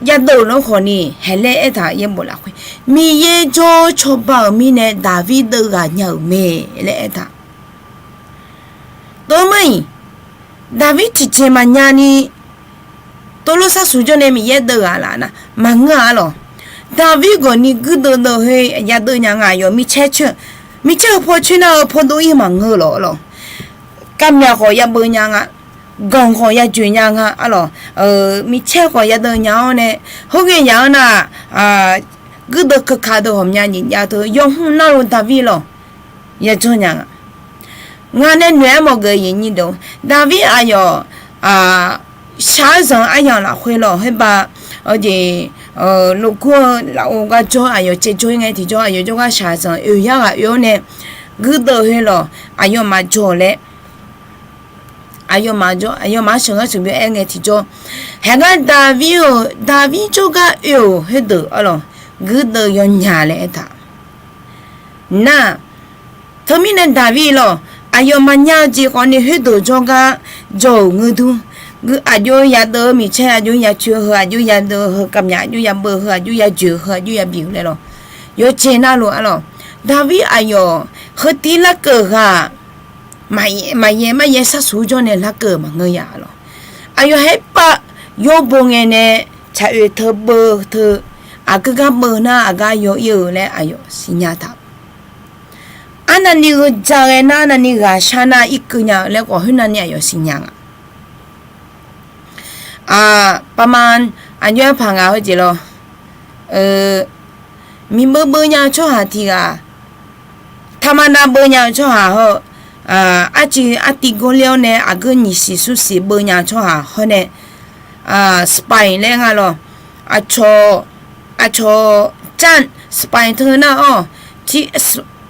yadeuv-euq lawr khawf ni, haqlaer aertaq yaerbof lafkhoer, Miqyaer jawr-awr cawba-euq mirnae Daqvir deuv ghaq nya-euq mae laer aertaq. Teumair-iq, Daqvir tiqjeq maqnya ni, tov lof sar suf jawr nae Miqyaer deuv ghaq laf nar maqngeur-a lawq. Daqvir gawq ni guirdeuv deuv khoer yadeuv nya nga. Aqyawf micaer coer, micaer-eu paw coer nar-eu paw dov-ir maqngeur lawq lawq. Kavmyaq khawf yabeuv nya nga. Ganq khawf yajoeq nya nga aerlawq. Micaer khawf yadeuv nya-awr nae, khoerngae yaq-anr nar, guirdeuv keuka deuv ghawqmya nyiq jav teu yawhmq narluf Daqvir lawq, yajawr nya nga. Ngaq nae noeq-aer mawf geuf-eu nyi deuq, Daqvir aqyawf shaqzanq aryamq lafkhoer lawq, khoerbav, jeq, loqkur-eu lafov gar jawr aqyawf caevjawr-ir ngae tiqjawr, aqyawf jawrgar shaqzanq oeq yar ghaq oe-awr nae, guirdeuv khoer lawq aqyawfmaf jawr laer, aqyawfmaf jawr, aqyawfmaf-anr sheuqghae sheuqbymr aer ngae tiqjawr, haeqgar Daqvir-euq, Daqvir jawrgar oe-euq khoerdeuq aerlawq, guirdeuv yawnya laer aertaq. Nar, teumirnae Daqvir lawq, aqyawf maqnya-eu jeq khawf ni khoerdeuq jawrgar jawr-euq ngeur dur. Aqjox yadeuv-eu micaer, aqjox yacoeq heu, aqjox yadeuv heu, kavmyaq aqjox yabeuv heu, aqjox yajoeq heu, aqjox yabi-eu laer lawq. Yawqjeq navluf aerlawq, Daqvir aqyawf heutiv larkeuv ghaq maqyaer maryaer sharsuq jawr nae larkeuv maqngeur ya lawq. Aqyawf haerpav yawbo ngae nae tsaq oeq teu beuv teu, aqgeu gar beuv nar aqgar yaw ir-eu laer aqyawf siqnya taq. Arnavni gheuja ghae nar, arnavni ghaqshar nar irkeuv nya-eu laer khawf khoernavni aqyawf siqnya nga. Paqma, aqjox-aer paq nga heujeq lawq. Miqbeuv beuv nya-eu tsawrhaq tiq ghaq, taqmaqnav beuv nya-eu tsawrhaq hawr, arcuiv artiv gawrler-awr nae aqgeu nyiq siq smr siq beuv nya-eu tsawrhaq hawr nae, spy laer nga lawq. Aqcawq, aqcawq jan spy teu nar-awr,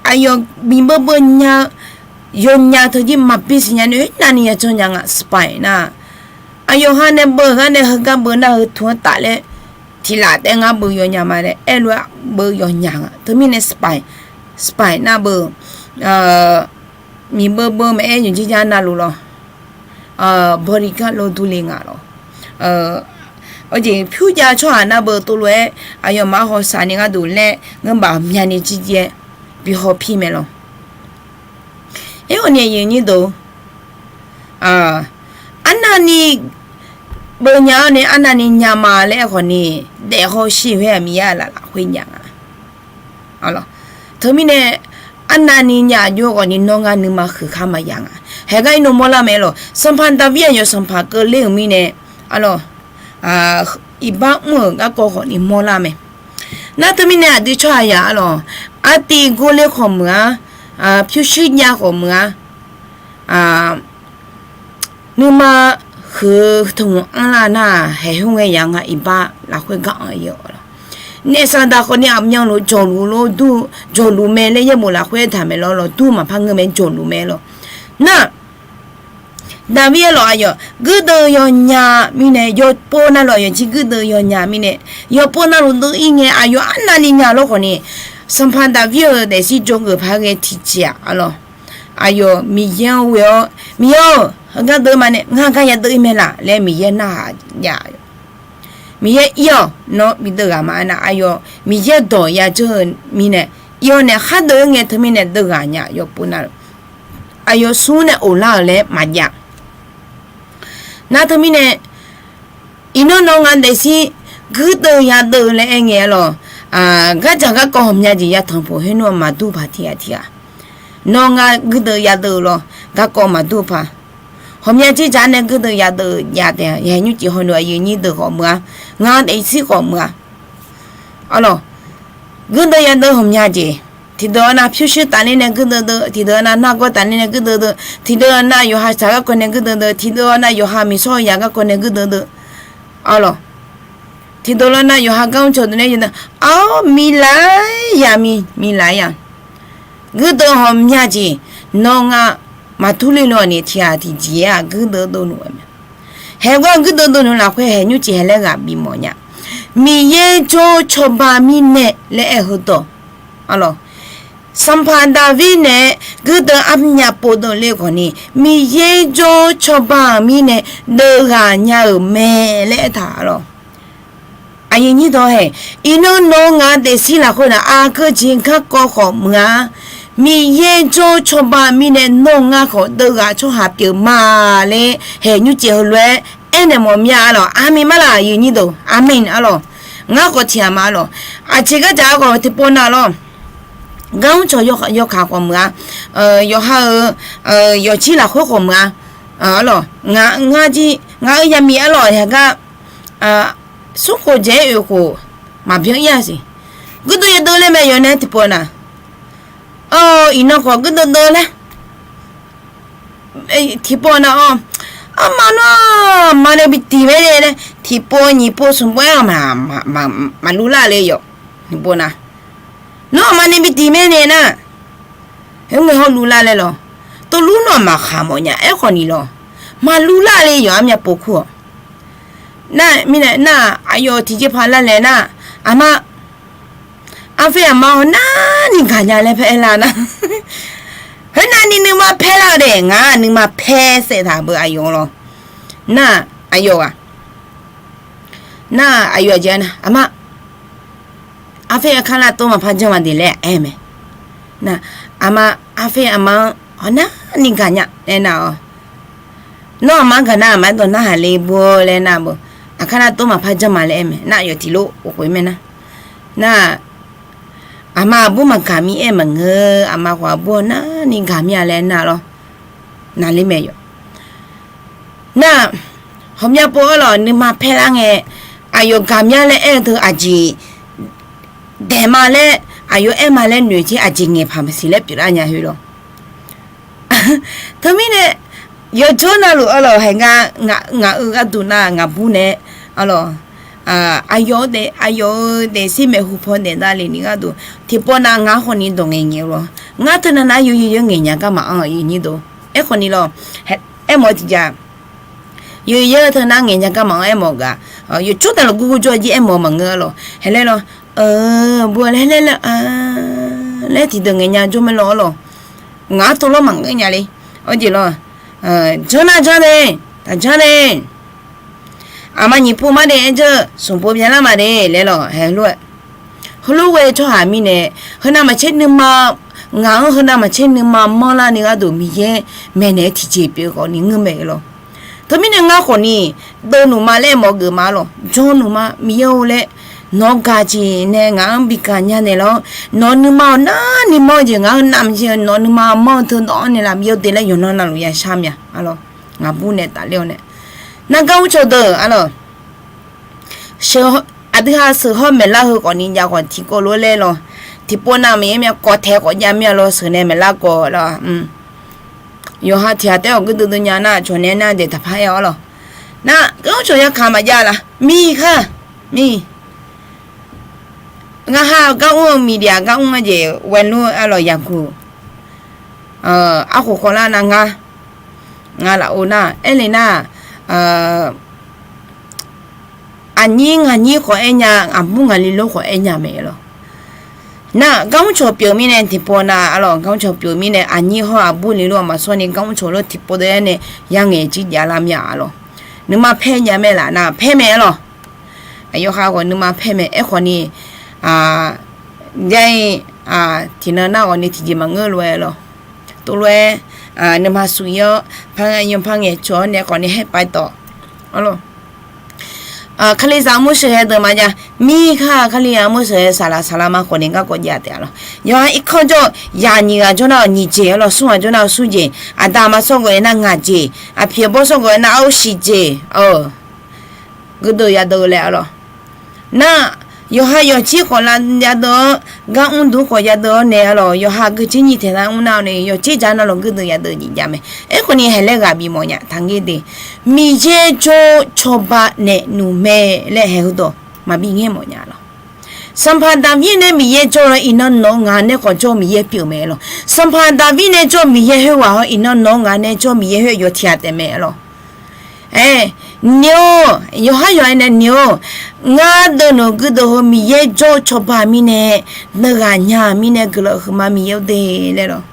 aqyawf miqbeuv beuv nya-eu yawnya teu jir maqbi siqnya ni khoernavni yajawr nya nga spy nar. Aqyawf ha nae beuv-eu gar nae heugar beuv nar heu tmq-anr taf laer, tiq laf taef ngar beuv yawnya ma laer aerlof-aer beuv yawnya nga. Teumirnae spy, spy nar beuv, miqbeuv beuv maqaer yawqjir jar navluf lawq. Bodyguard lof durle nga lawq. Aqjeq pyur jav tsawrhaq nar beuv tov lof-aer aqyawfmaf hawsaq ni gharduq laer ngeur baf myavni jirjir-aer bi hawpir mae lawq. Aerkhawf ni aqyuif aqnyir deuq, arnavni beuv nya-awr nae arnavni nya ma laer aerkhawf ni, daef hawsher khoer-aq Miqyaer aqlaf lafkhoer nya nga. Teumirnae arnavni nya aqjox khawfni nawr ngar nuima huiq khar maqya nga. Haeqgar iqnan mawrlar mae lawq. Sanqpaq Daqbir aqyawf sanqpaq keuvler-euq mirnae, arlawq, iqbax mr-euq garkawv khawfni mawrlar mae. Nar teumirnae aqdui tsawrhaq yaq arlawq, artiv gorler khawf meuq-a, pyurshuir jav khawf meuq-a, nuima huiq-eu teu hmq anrlar nar-aq, haeq hmq ngae ya nga iqbax lafkhoer gar anr-eu lawq. Naef saqdaq khawfni aqmyanluf jawqluf lof dur jawqluf mae laer yaerbof lafkhoer aertaq mae lawq. Lawq dur maqpar ngeur mae jawqluf mae lawq. Nar Daqbir arlawq aqyawf guirdeuv yawnya mirnae yawpov navluf aqyawf jir guirdeuv yawnya mirnae yawpov navluf deuv-ir ngae aqyawf arnavni nya lawr khawfni, sanqpaq Daqbir-euq daefzir jawrgeuf paq-aer ghae tiqjeq-aq arlawq, aqyawf Miqyaer-anr ghoe-awr Miqyaer-or heugar deuv-eu ma nae ngar gar yadeuv-ir mae laf laer Miqyaer narhaq jav-a. Miqyaer ir-awq nawr bideuv ghaq ma aernar aqyawf Miqyaer dawq yadzeur-eu mirnae ir-awr nae khar deuv-ir ngae teumirnae deuv ghaq nya yawpov navluf aqyawf smr nae of lar-euq laer maqjav. Nar teumirnae iqnan nawr nga daefzir guirdeuv yadeuv laer aer ngae arlawq, gardzaq garkawv ghawqmya jeq yatanq poq khoer nawr maqdur paq tiq ghaq tiq ghaq. Nawr nga guirdeuv yadeuv lawr garkawv maqdur paq. Ghawqmya jeq dzaq nae guirdeuv yadeuv jav taef-a. Yaeq nymrcif hawluf aqyuif nyir deuq khawf meuq-a, nga daefzir khawf meuq-a. Arlawq, guirdeuv yadeuv ghawqmya jeq, tiqdeuq-awr nar pyurshuir tafler nae guirdeuv deuv, tiqdeuq-awr nar nargawr tafler nae guirdeuv deuv, tiqdeuq-awr nar yawqha shaq garkawv nae guirdeuv deuv, tiqdeuq-awr nar yawqha miqsawr yaq garkawv nae guirdeuv deuv. Arlawq, tiqdeuq-awr nar yawqha gar mr cawq deuq nae yawqha, ar, miqlaq ya mi, miqlaq ya. Guirdeuv ghawqmya jeq, nawr nga maqtur le lawr ni tiq ghaq tiqjeq-aq guirdeuv dovluf-a mae. Haeqgar guirdeuv dovluf lafkhoer haeq nymrcif haeq laer ghaq bimawf nya. Miqyaer jawr cawba mirnae laer aer-eu heudawq, arlawq, sanqpaq Daqbir nae guirdeuv armyav pov deuv le khawfni Miqyaer jawr cawba-euq mirnae deuv ghaq nya-euq mae laer aertaq arlawq. Aqyuif nyir dawq haeq, iqnan nawr nga daefzir lafkhoer nar aqgeu jeq garkawv khawf meuq-a. Miqyaer jawr cawba mirnae nawr ngar khawf deuv ghaq tsawrhaq pyeuf ma laer haeq nymrcif heulof-aer aernaeq mawf mya arlawq. Aqmeq ma laf aqyuif nyir deuq, aqmeq arlawq. Ngar khawf tiq ghaq ma arlawq. Aqjeq gardzaq-a khawf tiqpov nav lawr, gar mr cawq yawkaq khawf meuq-a, yawqha-euq yawqjir lafkhoer khawf meuq-a. Arlawq, ngar jir ngaq-euq yamiq arlawq haeqgar smrkhof dzaeq-aer oeq khof maqbyan ir-a siq. Guirdeuv yadeuv laer mae yawf nae tiqpov nav. Iqnan khawf guirdeuv deuv laer tiqpov nav-awr, arma nawr aqma nae bi tiq mae nae laer tiqpov nyiq pov smq pov-aer maqlur lar le yawf. Tiqpov nav, nawr aqma nae bi tiq mae nae nar, heungae hawluf lar laer lawq. Tov lur nawr aqma khaq mawf nya aerkhawf ni lawq, maqlur lar le yawf armyav pov kur-awq. Nar mirnae nar aqyawf tiqjeqpaq lar laeq nar, aqma, arfaer aqma hawnar ni gaqnya laer paer lar nar, khoernav ni nuima paer lar-eu daef, ngaq nuima paer saev taq beu aqyawf lawq. Nar aqyawf ghaq, nar aqyawf aqjeq nar, aqma, arfaer aqkar lar tov maqpar janr ma de laer aer mae. Nar, aqma, arfaer aqma-anr hawnar ni gaqnya laer nar-awq. Nawr aqma-anr gaq nar aqma-aer dawq narhaq le beu laer nar beu, aqkar nar tov maqpar janr ma laer aer mae. Nar aqyawf tiqlof of khof-ir mae nar, nar, aqma aqbur maqgaq mir aer maqngeur, aqma khawf aqbur hawnar ni gaq mir-a laer nar lawr. Navler mae yawf. Nar, hawmya pov-aer lawq nuima paer lar ngae, aqyawf gaq mir-a laer aer-eu teu aqjeq daeq ma laer, aqyawf aer ma laer noeq jir aqjeq ngaeqpaq maqsiq laer pyeuflar nya khoer lawr. Teumirnae yawjawr navluf arlawq haeq nga, ngaq-euq gharduq nar ngaqbur nae arlawq, aqyawf-eu daef, aqyawf-eu daefzir maeqhu paw daef davle ni gharduq tiqpov nav ngar khawf ni dawq ngaeq ngaeq-eu lawr. Ngar teunav nav yawyoer ngaeq nya gar maqanr-eu nyir deuq. Aerkhawf ni lawq, aermawf-eu tiqjaq, yawyoer teunav ngaeq nya gar maqanr aermawf-eu gaq, yawqjawr taq lawq gurgur jawr jir aermawf-eu maqngeur arlawq. Haeq laer lawr, bur laer laer laer, laer tiqdeuq ngaeq nya jawr mae lawr arlawq. Ngaq-anr tov lawr maqngeur nya le. Awr jeq lawr, janr nar janr nae, taq janr nae. Aqma nyiq pov mar de aer jawr-eu smq pov byanlar ma de laer lawq. Haeq lof-aer, heulof ghae tsawrhaq mirnae, heunav maqtser nuima, ngaq-anr heunav maqtser nuima manrlar ni gharduq Miqyaer maeqnaeq-eu tiqjeq pyeuf khawf ni ngeur mae lawq. Teumirnae ngar khawf ni, deuv nmq ma laer mawf geuf ma lawq, janr nmq ma Miqyaer-or laer Nawq-eu gaq jeq nae ngaq-anr bi gaqnya naeq lawr, nawq-eu nuima-awq narni manr-eu jeq ngaq-anr navmaqtser-eu nawq-eu nuima manr-eu teu dawv-anr nae lavbir-awr de laer yawqnan navluf ya shar mya arlawq. Ngaqbur nae tafler-awr nae, nargar mrcawq deuq arlawq. Aqdui ha sheuq hawr maeqlar heu khawfni jav khawf tiqkawv lof-aer laer lawq. Tiqpov navmaqtser mya kawv taeq khawf jav mir-a lawr sheuq nae maeqlar kawv lawr. Yawqha tiq ghaq taef-aer ghawq guirdeuv deuv nya nar cawq nae nar daeq taqpar aer-awr lawq. Nar gar mrcawq yakaq maqjav laf mir kar mir. Ngar ha gar mr-eu miqdyaef gar mr-a jeq waelur arlawq yaqguq. Arkhof khawvlar nav ngar, ngar lafov nar aerle nar, aqnyir ngaqnyir khawf aer nya, ngaqbur ngaqli lor khawf aer nya mae lawq. Nar gar mrcawq pyeuf mirnae tiqpov nav arlawq, gar mrcawq pyeuf mirnae aqnyir hawr aqbur le lor-aq maqsawr ni gar mrcawq lor tiqpov deuq-aer nae yangaeq jir javlar mya arlawq. Nuima paer jav mae laf nar paer mae arlawq. Aqyawf ha khawf nuima paer mae aerkhawfni, jair, tiqnan nar khawfni tiqjeq maqngeur lof-aer lawq. Tov lof-aer, nuima suq-ir-awr par ngae yawpar ngaeq cawq-awr nae khawfni haer pav tawq. Kalizaq mur sheuqghae deuq maqjav mir kar, kalizaq mur sheuqghae saqlaq saqlaq ma khawfni garkawv jav taef-a lawq. Yawqha irkanr jawr-eu yaq nyiq ghaq jawr nar-awq nyiq jeq arlawq, smr ghaq jawr nar-awq smr jeq, aqda aqma sawr gawf-aer nar ngaq jeq, aqpiq aqbawr sawr gawf-aer nar arsiq jeq, guirdeuv yadeuv laer arlawq. Nar, yawqha yawqjir khawf lav yadeuv-awr, gar mr dur khawf yadeuv-awr nae arlawq, yawqha guiqjir nyiq taeq nar mr nar-awr nae yawqjir ja navluf guirdeuv yadeuv jeq jav mae. Aerkhawfni haeq laer ghaq bif mawf nya taqngaer de. Miqyaer jawr-eu cawba naeq nmr mae laer haeq heudawq maqbi ngaer mawf nya lawq. Sanqpaq Daqbir nae Miqyaer jawr-eu iqnan nawq-eu ngaq nae khawf jawr-eu Miqyaer pyeuf mae lawq. Sanqpaq Daqbir nae jawr-eu Miqyaer khoerghaq hawr iqnan nawq-eu ngaq nae jawr-eu Miqyaer khoer yawq tiq ghaq taef mae lawq. Aer, nir-or, yawqhar yawq-aer nae nir-or, ngar deuqnmr guirdeuv heu Miqyaer jawr-eu cawba mirnae, deuv ghaq nya mirnae guiqlanq huiqma Miqyaer-or de laer lawq.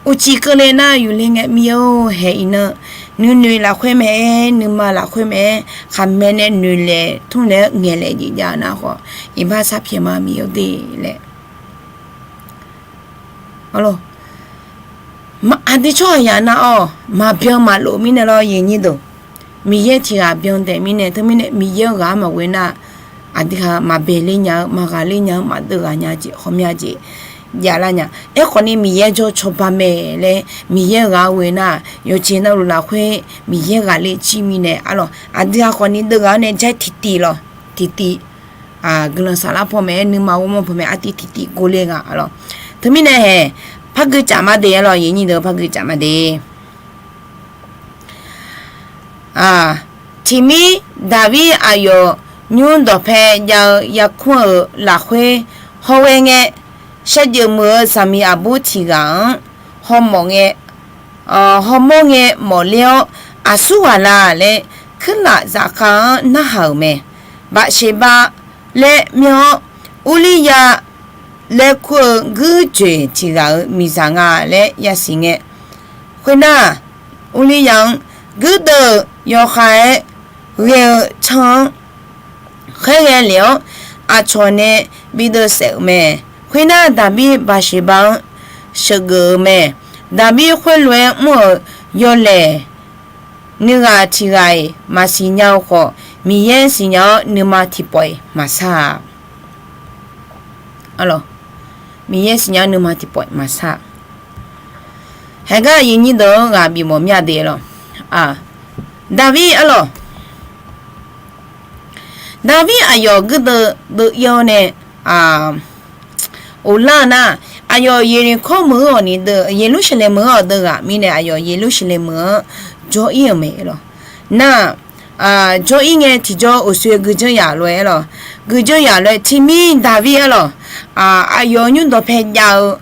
Uqcif keuvle nar yufle ngae Miqyaer-or haeq iqnan, nuinoeq lafkhoer mae-aer, nuima lafkhoer mae-aer, khaqmae nae noeqlaeq tmrlaeq-aer ngaeqlaeq jeq jav-eu nar khawf, iqbax sharpyaeq ma Miqyaer-or de laer. Aqdui tsawrhaq yaq nar-awq maqbyan maqlof mirnae lawr yaqnyir deuq, Miqyaer tiq ghaq byan taef mirnae teumirnae Miqyaer-eu ghaq-anr maqghoe nar, aqdui ha maqbae ler nya-eu maqghaq ler nya-eu maqdeuv ghaq nya jeq hawmya jeq javlar nya. Aerkhawfni Miqyaer jawr-eu cawba mae laer Miqyaer-eu ghaq-anr ghoe nar, yawqjeq navluf lafkhoer Miqyaer ghaqler jir mirnae arlawq, aqdui ha khawfni deuv ghaq-anr nae jaer tiqtiv lawq, tiqtiv guiqlanq saflar paw mae-aer nuima ghawrmawr paw mae artiv tiqtiv gor ler nga arlawq. Teumirnae haeq, par gui caf ma de arlawq, yaqnyir deuq par gui caf ma de. Tiqmir Daqbir aqyawf nymr dawqpae jav-eu yarkmr-euq lafkhoer hawghae ngae, shaevdzeuf muiq-eu zaqmiq aqbur tiq ghaq-anr hawmawf ngae, hawmawr ngae mawfler-awr, aqsur ghaq la laer kuirlaf zafkhav-anr narhaq-euq mae. Baqseqba laer myanr-awr, Urlirya laer kur-eu guirjoeq tiq ghaq-euq miqzaq nga laer yasiq ngae, khoernar, Urlirya-anr guirdeuv yawkhav-aer ghae-eu can-anr khaerghae lef-awr, aqcawq nae bideuv saef-euq mae. Khoernar, Daqbir Baqseqba-anr sheuqgeuf-eu mae. Daqbir khoerlof-aer mr-euq yawlaeq nuighaq tiq ghaq-iq maqsiq nya-eu khawf, Miqyaer siqnya-awr nuima tiqpawf-iq maqsar-a. Miqyaer siqnya-awr nuima tiqpawf-iq maqsar-a. Haeqgar aqyuif nyir deuq-anr ghaq bifmawf mya de lawq. Daqbir arlawq, Daqbir aqyawf guirdeuv deuv-ir-awr nae, ghoflar-eu nar, aqyawf Yeqleqkawr meuq-anr awq ni deuv, Yeqlursaqlaeq meuq-anr awq deuv ghaq mirnae aqyawf Yeqlursaqlaeq meuq-anr jawr-ir-euq mae lawq. Nar, jawr-ir ngae tiqjawr uqshoe guiqdzeur yaf lof-aer lawq. Guiqdzeur yaf lof-aer tiqmir Daqbir arlawq, aqyawf nymr dawqpae jav-eu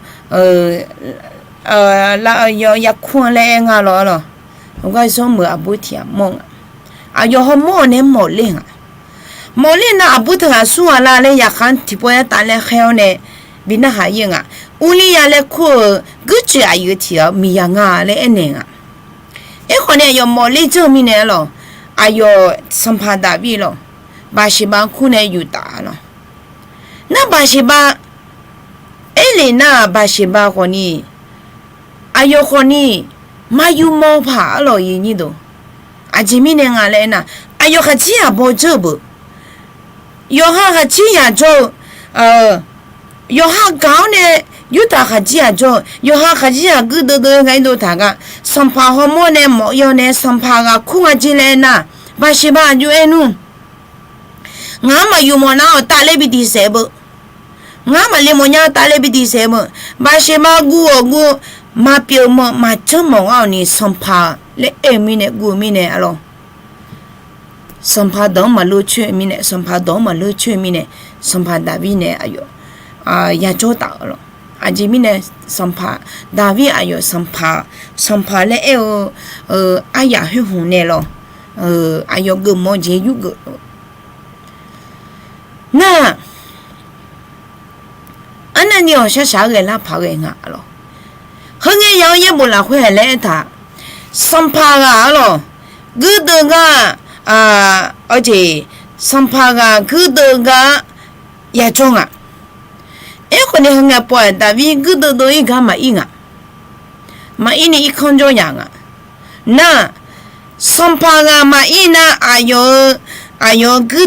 lar-eu yawqyar kur-anr laer aer nga lawq arlawq. Heugar zanr meuq aqbur tiq ghaq mawr nga. Aqyawf hawmawr-eu nae mawfler nga. Mawfler nar aqbur teughaq aqsur ghaq la laer yaqkhav-anr tiqpov-aer taf laer khaer-awr nae bi narhaq-ir-eu nga. Urlirya laer kur-euq guirjoeq aqyuif tiq ghaq-eu miqzaq nga laer aernaeq nga. Aerkhawf nae aqyawf mawfler janr-eu mirnae arlawq, aqyawf sanqpaq Daqbir lawq, Baqseqba-anr kur nae yuftaf lawq. Nar Baqseqba, aerlef nar-aq Baqseqba khawfni, aqyawf khawfni, maqyuf mawf-eu paq arlawq yaqnyir deuq. Aqjeq mirnae nga laer aernar, aqyawf khaqdzerzaq baw dzeur-eu beuq. Yawqha khaqjir yaq jawr-eu, yawqha gaq-awr nae yurtaq khaqjir yaq jawr-eu, yawqha khaqjir yaq guirdeuv deuv-aer nga irdov taq gar, sanqpaq hawmawr nae mawf-ir-awr nae sanqpaq ghaq kur nga jer laer nar, Baqseqba aqjox aer nmr. Ngaq-anr maqyuf mawf nar-awq tavler bi diq saef-eu beu. Ngaq-anr maqle mawf nya tavler bi diq saef-eu beu. Baqseqba guv-awq guv-eu, maqpyeuf mawf maqjanr mawf ngar-awq ni sanqpaq laer aer-eu mirnae guv-eu mirnae arlawq. Sanqpaq dawq-anr maqleur coer-eu mirnae, sanqpaq dawq-anr maqleur coer-eu mirnae, sanqpaq Daqbir nae aqyawf yajawr taf-eu lawq. Aqjeq mirnae, sanqpaq Daqbir aqyawf sanqpaq, sanqpaq laer aer-eu aryaq khoer hmq nae lawq. Aqyawf geufmawf-eu jeq yurgeuf nar, arnavni-awq sharshaq-aer ghae lar paq ghae nga lawq. Heungae ya-anr yaerbof lafkhoer haiq laer aertaq, sanqpaq ghaq arlawq, guirdeuv gar, aq, aqjeq, sanqpaq ghaq guirdeuv gar yajawr nga. Aerkhawf ni heungae pov-aer Daqbir guirdeuv deuv-ir gar maqir nga. Maqir ni irkanr jawr yaq nga. Nar, sanqpaq ghaq maqir nar aqyawf-eu, aqyawf-eu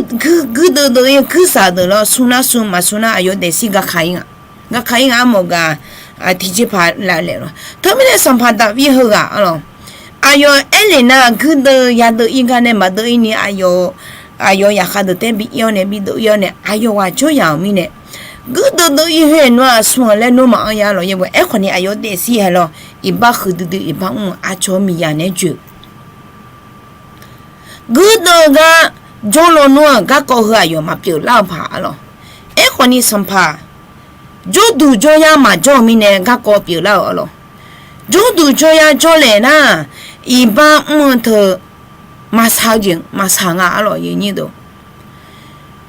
guirdeuv deuv-ir guirsaq deuq lawr smr nar smr maqsmr nar aqyawf daefzir gaka-ir nga. Gaka-ir nga armawf gaq tiqjeqpaq laf laeq lawq. Teumirnae sanqpaq Daqbir heughaq arlawq, aqyawf aer le nar guirdeuv yadeuv-ir gar nae maqdeuv-ir ni aqyawf, aqyawf yaqkhav deuq taer bi ir-awr nae bi deuv-ir-awr nae aqyawf ghaq jawr yaq-euq mirnae, guirdeuv deuv-ir khoer-aq nawr-aq smr-a laer nawr maqanr ya lawq yaerbof. Aerkhawf ni aqyawf daefzir haeq lawr iqbax huiqdui dui iqbax mr-eu aqcawq-eu miqyaq naeq-aer joe guirdeuv gar jawrlaw nmr-aq garkawv heu aqyawf maqpyeuf lar-eu paq arlawq. Aerkhawf ni sanqpaq jawrduq jawryar maqjawr-eu mirnae garkawv pyeuflar-euq arlawq. Jawrduq jawryar jawrlaeq nar, iqbax mr-eu teu maqsaq-eu jeq maqsaq nga arlawq.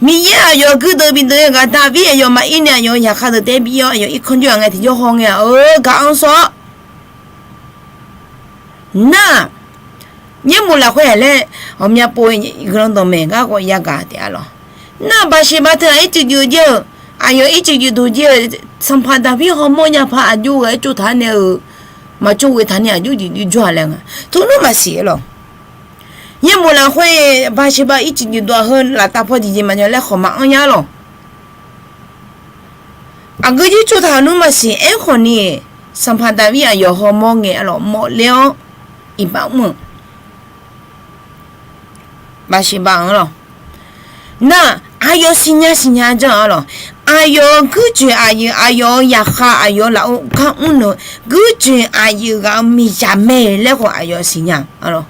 Miqyaer aqyawf guirdeuv bideuv-ir ghaq Daqbir aqyawf maqir nae aqyawf yaqkhav deuq taer bi ir-awr aqyawf irkanr jawr-aq ngae tiqjawr haw ngae-aq-eu gaq-anr sawr nar, yaerbof lafkhoer haiq laer ghawqmya pov-eu guiqlanq dawqmaeq garkawv yagaq taef arlawq. Nar Baqseqba teu-aq ircuf juif jir-eu, aqyawf ircuf juif duq jir-eu, sanqpaq Daqbir hawmawr nya paq aqjox ghae-aer tsovtaq-aer nae-euq maqtsov ghoeq taq ni aqjox juif juif jawr-aq laer nga. Tov nmr maqsiq arlawq. Yaerbof lafkhoer Baqseqba ircuf juif duq-aq heu laftav paw tiqjeq maqnya laer khawf maqanr nya lawq. Aqgeu jir tsovtaq nmr maqsiq aerkhawf ni, sanqpaq Daqbir aqyawf hawmawr ngae arlawq mawfler-awr iqbax mr-eu Baqseqba-anr lawq. Nar, aqyawf siqnya siqnya janr-a lawq. Aqyawf-euq guirjoeq aqyuif, aqyawf-euq yaqkhav, aqyawf lafov gar mrneuq guirjoeq aqyuif ghaq-eu miqzaq mae laer khawf aqyawf siqnya-a lawq.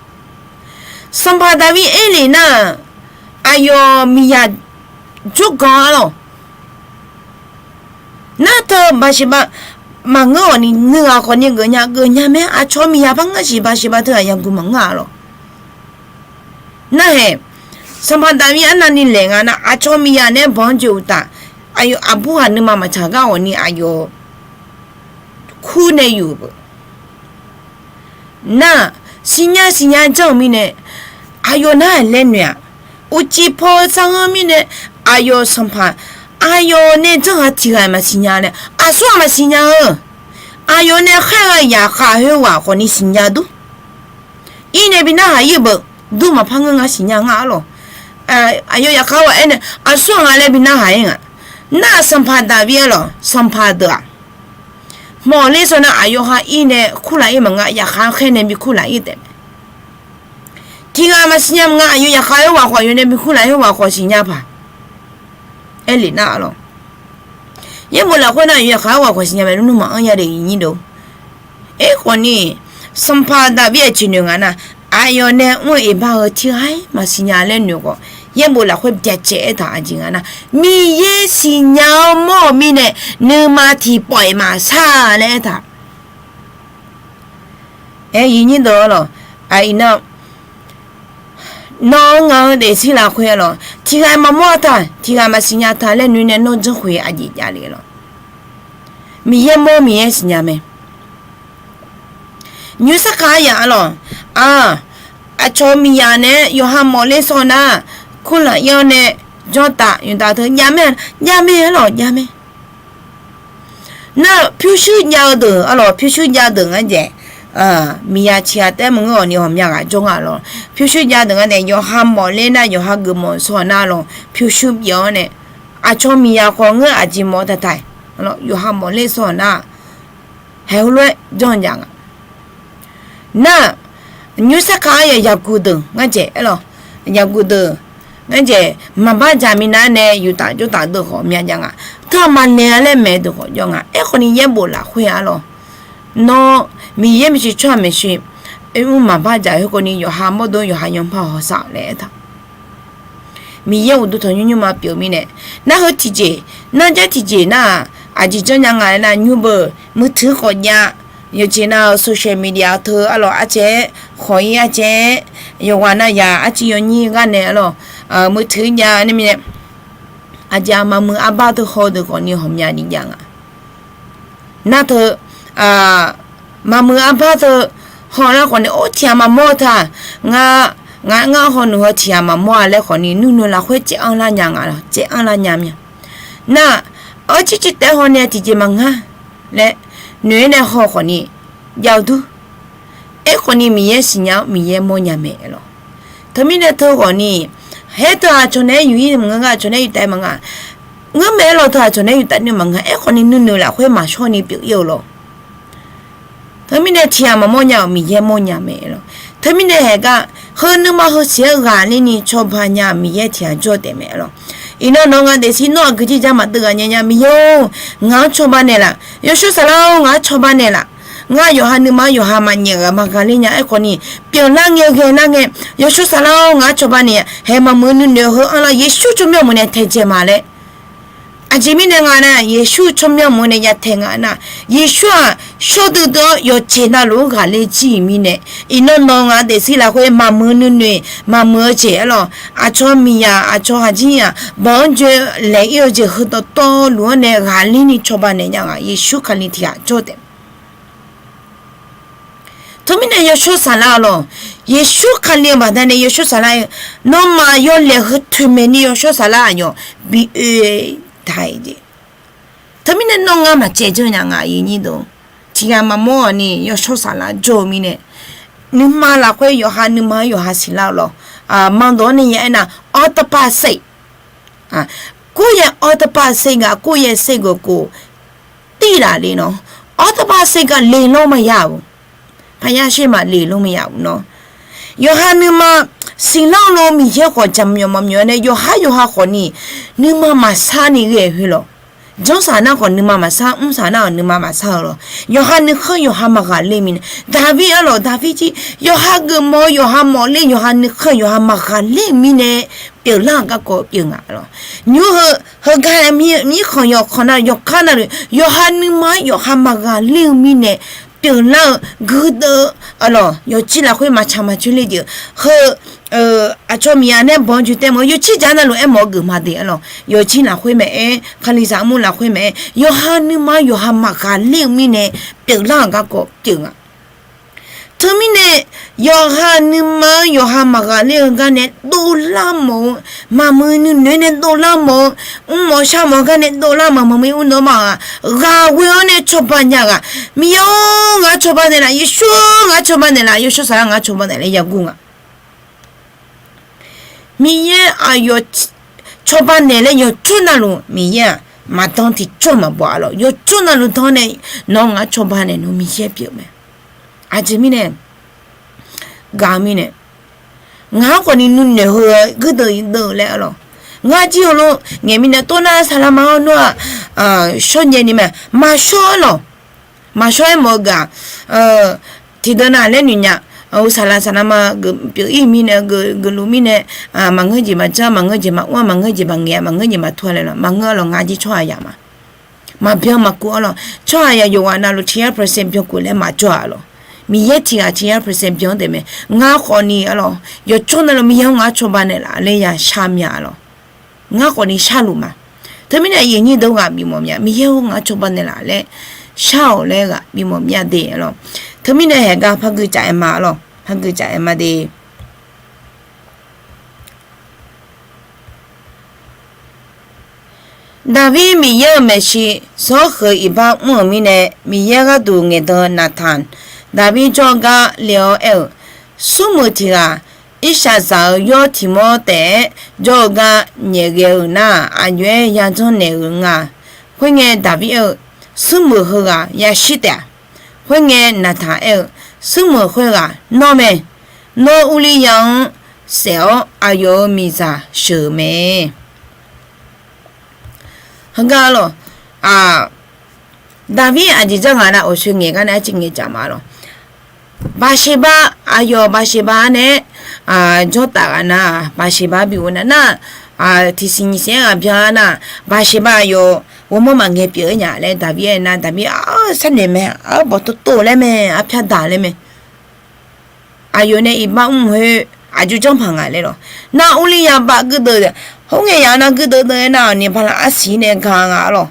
Sanqpaq Daqbir aer le nar, aqyawf miqzaq jawrganq-a lawq. Nar teu Baqseqba maqngeur-awq ni, nuighaq khawf ni geufnya geufnya mae, aqcawq miqzaq par ngeur siq Baqseqba teughaq yaguq maqngeur-a lawq. Nar haeq, sanqpaq Daqbir arnavni laeq nga nar, aqcawq miqzaq naeq-aer banq-anr joe uqtaf, aqbur ghaq nuima maqtsaq gar-awq ni aqyawf kur nae yuf-eu beu. Nar, siqnya siqnya janr-eu mirnae, aqyawf nar-aq laer noeq-aq, uqcif paw-eu tsar-anr mirnae, aqyawf sanqpaq, aqyawf nae janr-aq tiq ghaq maqsiq nya laer, aqsur-aq maqsiq nya-eu. Aqyawf nae khaer-eu yaqkhav khoerghaq khawf ni siqnya dur. Ir nae bi narhaq ir-eu beu, dur maqpar ngeur nga siqnya nga-a lawq. Aqyawf yaqkhav-aq aer nae aqsur-aq nga laer bi narhaq ir nga. Nar-aq sanqpaq Daqbir-a lawq, sanqpaq deuq-aq hmawq ler sawr nar aqyawf ha ir nae kurlaq ir maqnga, yaqkhav khaer nae bi kurlaq ir taef mae. Tiq ghaq maqsiq nya maqnga, aqyawf yaqkhav khoerghaq khawf, aqyawf nae bi kurlaq khoerghaq khawf siqnya paq. Aer le nar-a lawq. Yaerbof lafkhoer nar aqyawf yaqkhav khoerghaq khawf siqnya mae, nmr maqanr ya de iqnyir deuq. Aerkhawf ni, sanqpaq Daqbir-aq tiqnoeq nga nar, aqyawf nae mr-eu iqbax heu tiq ghaq-ir maqsiq nya laer noeq khawf, yaerbof lafkhoer byacaev aertaq aqjeq nga nar, Miqyaer siqnya-awr mawr-eu mirnae, nuima tiqpawf-iq maqsar laer aertaq. Aer, iqnyir deuq-a lawq. Aqyawf nar, nawr ngaq-eu daefzir lafkhoer-a lawq, tiq ghaq maqmawr-a taq, tiq ghaq maqsiq nya taq laer noeq nae nawr janrkhof-iq aqjeq javle lawq. Miqyaer mawr, Miqyaer siqnya mae. Nymr sarkaq aryaq-a lawq. Aq, aqcawq miqzaq naeq-aer yawqha mawf ler sawr nar, kurlaq ir-awr nae janr taf yawqtaf teu jav mae, jav mae-a lawq, jav mae. Nar pyurshuir jav-eu deuq-a lawq, pyurshuir jav deuq ngar jaeq. miqya tiq ghaq taef maqngeur-awq ni ghawqmya ghaq jawr nga lawr. Pyurshuir jav deuq nga nae yawqha mawf ler nar yawqha geufmawf sawq nar lawr pyurshuir pyeuf-awr nae, aqcawq miqya khawf ngeur aqjeq mawf taqtaq-iq, yawqha mawf ler sawq nar, haeq heulof-aer janr jav nga. Nar, nymr sarkaq-aer yaq yaqguq deuq ngar jaeq aer lawq, yaqguq deuq ngar jaeq maqbar dzaq minav nae yuftaf jawrtaf deuq khawf myav jav nga. Teu aqma naeq-a laer maeq deuq khawf jawr nga. Aerkhawf ni yaerbof lafkhoer-a lawq, nawr Miqyaer maeqshi tsawrhaq maeqshi, mr maqbar dzaq khoerkhawf ni yawqha mawrdo yawqha yanpar hawsav laer aertaq Miqyaer uqduq tanqnymr nymrma pyeuf mirnae, narheu tiqjeq, narjar tiqjeq nar-aq, aqjeq janrnya nga laer nar nymr beu, muiqtui khawf jav, yawqjeq nar-eu social media teu arlawq arcaev-aer, khawq-ir arcaev-aer, yawqghaq nav yaq arciv yawnyir gharnae arlawq, muiqtui jav nae mirnae, aqjeq-aq maqmuiq arbar teu haw deuq khawf ni ghawqmya ni jav nga. Nar teu, maqmuiq arbar teu haw nar khawf ni or tiq ghaq maqmawr-eu ta, ngar, ngar, ngar haw noeq heu tiq ghaq maqmawr-a laer khawf ni nuinoeq lafkhoer caev anr lar nya nga lawq, caev anr lar nya mir-a. Nar, arcir cir taef haw nae tiqjeq maqngar laer noeq-aer nae haw khawf ni jav-eu dur. Aerkhawf ni Miqyaer siqnya-awr Miqyaer mawrnya mae lawq. Teumirnae teu khawf ni, haer teu-aq cawq naeq-aer yuif-ir maqngeur, ngar cawq naeq-aer yuif taef maqnga, ngeurmae aer lawq teu-aq cawq naeq-aer yuif taef nuir maqnga, aerkhawf ni nuinoeq lafkhoer maqshawr ni pyeuf-ir-eu lawq. Teumirnae tiq ghaq maqmawr nya-euq Miqyaer mawrnya mae lawq. Teumirnae haeq gar, heu nuima heu siq-aer ghaqler ni cawba nya-eu Miqyaer tiq ghaq jawr taef mae lawq. Iqnan nawq-eu nga daefzir nawr aqgeu jir jar maqdeuv ghaq nya nya Miqyaer-or, ngaq-anr cawba naeqlaf. Yawshawr Saflar-or, ngaq-anr cawba naeqlaf. Ngar yawqha nuima-anr yawqha maqnyaef ghaq maqghaqler nya aerkhawf ni, pyeuflar ngae ghaelar ngae, Yawshawr Saflar-or, ngaq-anr cawba naeq-a, haeq maqmuiq nuinoeq heu anrlar Yeqsur tsawrmyanr meuq nae taedzae ma laer. Aqjeq mirnae nga nar, Yeqsur tsawrmyanr meuq nae yatae nga nar, Yeqsur-aq shawr duidui-awr yawqjeq navluf-anr ghaqler jir-iq mirnae, iqnan nawq-eu nga daefzir lafkhoer maqmuiq nuinoeq maqmuiq-eu jeq aer lawq, aqcawq miqyaq aqcawq haqjir-aq banq-anr joe laeq-ir-eu jeq heu dawqtawvluf-anr nae ghaqler ni cawba naeq nya nga, Yeqsur Kali tiq ghaq jawr taef. Teumirnae Yawshawr Saflar-a lawq, Yeqsur Kali-eu baqdanae Yawshawr Saflar-eu, nawmaf yawlaeq heu toeqmaeq ni Yawshawr Saflar aqyawf bi oe taq-iq jeq. Teumirnae nawr ngar maqcaev janr nya nga, aqyuif aqnyir deuq, tiq ghaq maqmawr-awq ni Yawshawr Saflar jawr-eu mirnae, nuima lafkhoer yawqha nuima-anr yawqha siqlar-eu lawq. Maqdawq-anr nae ya aernar, awr tawrpav saeq, kuryaer awr tawrpav saeq gaq kuryaer saeq gaq khof tirlaf le nawr, awr tawrpav saeq gaq lelanr maqya-euq, paqya sher maqlelanr maqya-euq nawr, yawqha nuima siqlar-eu lo Miqyaer khawf jaqmyawf maqmyawf nae yawqhar yawqha khawf ni nuima maqsar ni ghae-eu lawq. Janrsaq nar khawf nuima maqsar, mrsaq nar-awq nuima maqsar-eu lawq. Yawqha nuikhanr yawqha maqghaqler-eu mirnae, Daqbir aer lawq, Daqbir jir yawqha geufmawf-eu yawqha mawfler yawqha nuikhanr yawqha maqghaqler-eu mirnae pyeuflar-euq garkawv pyeuf nga lawq. Nymr heu, heugar-aer mirkhanq yawkhanq navluf yawqkar navluf yawqha nuima-anr yawqha maqghaqler-eu mirnae pyeuflar-eu guirdeuv-eu lawq, yawqjir lafkhoer maqtsaq maqcoer ler jeq-eu heu aqcawq miqyaq nae banq-anr joe tae mawf-eu yawqjir jaq navluf aermawf-eu geufma de aer lawq, yawqjir lafkhoer maeq-aer, Kalizaq armur lafkhoer maeq-aer yawqha nuima-anr yawqha maqghaqler-eu mirnae pyeuflar-euq garkawv pyeuf nga. Teumirnae yawqha nuima-anr yawqha maqghaqler-eu gar nae dovlar mawf-eu, maqmuiq nuinoeq nae dovlar mawf-eu, mrmawf sharmawf-eu gar nae dovlar mawf-eu, maqmuiq mr dawq maqghaq, ghaq ghoe-awr nae cawba nya ghaq, Miqyaer-or, ngaq-anr cawba naeqlaf, Yeqsur-or, ngaq-anr cawba naeqlaf, Yawshawr Saflar ngaq-anr cawba naeqlaf laer yaqguv nga. Miqyaer aqyawf cawba naeq laer yawqjawr navluf Miqyaer-aq maqdan tiqjawr maqbaw-a lawq. Yawqjawr navluf dan nae nawq-anr ngaq-anr cawba naeq nmr Miqyaer pyeuf mae. Aqjeq mirnae, gaq-eu mirnae, ngaq-anr khawf ni nuinoeq heu guirdeuv irdeuv laer-a lawq. Ngar jir heulof ngaeq mirnae tov nar saqlaqma-awr nawr-aq shawrjaev ni mae, maqshawr-aer lawq. Maqshawr-aer mawf-eu gaq, tiqdeuq nav laer noeq nya, saqlaq saqlaqma geuf pyeuf-ir mirnae, geufluf mirnae, maqngeur jeq maqjanr, maqngeur jeq maqmr-a, maqngeur jeq maqngaeq-a, maqngeur jeq maqtur-a laer lawq. Maqngeur-a lawq, ngar jir tsawrhaqzaq ma. Maqbyan maqkuv-a lawq. Tsawrhaqzaq yawqghaq navluf tiq yar percent byankuf laer maqjawr-a lawq. Miqyaer tiq ghaq tiq yar percent byan-anr taef mae. Ngar khawf ni-a lawq, yawqjawr navluf Miqyaer-anr ngaq-anr cawba naeqlaf laer ya shar mya-a lawq. Ngar khawf ni sharluf ma. Teumirnae aqyuif aqnyir deuq ghaq bifmawf mya, Miqyaer-or ngaq-anr cawba naeqlaf laer shar-awq laer ghaq bifmawf mya de-a lawq. Teumirnae haeq gar par gui caf aer ma-a lawq, par gui caf aer ma de. Daqbir Miqyaer-euq maeqshi zawr kheuq iqbax mr-euq mirnae, Miqyaer gharduq ngaeqdan-eu Naqtaq Daqbir jawr gar le-awr aer-euq, smrmuiq tiq ghaq Irsaqzaq-euq yawr tiq mawr taef-aer jawr-eu gar nyaef ghae-euq nar, aqjox-aer yajanr naeq-euq nga. Khoerngae, Daqbir aer-eu, Smrmuiq heughaq yashir taef-a. Khoerngae, Naqtaq aer-eu, Smrmuiq khoerghaq nawr mae. Nawr Urlirya-anr saef-awr aqyawf-euq miqzaq sheuq-euq mae. Heugar lawq, Daqbir aqjeq janr nga nar, awqsoe ngaeq gar nae arciv ngaeq caf ma lawq. Baqseqba, aqyawf Baqseqba nae jawr taf ghaq nar, Baqseqba bi ghof nar nar, tiqsiq nyiq siq-aer ghaq byan nar, Baqseqba aqyawf ghawrmawr maqngae pyeuf-aer nya laer Daqbir aer nar, Daqbir-a, sharnoeq mae, arbawq tov tov laer mae, arpyar daq laer mae. Aqyawf nae iqbax mr khoer aqjox janrpaq nga laer lawq. Nar Urlirya bav guirdeuv, khoerngae yaq nar guirdeuv deuv-aer nar, aqni bala arsiq nae ga nga lawq.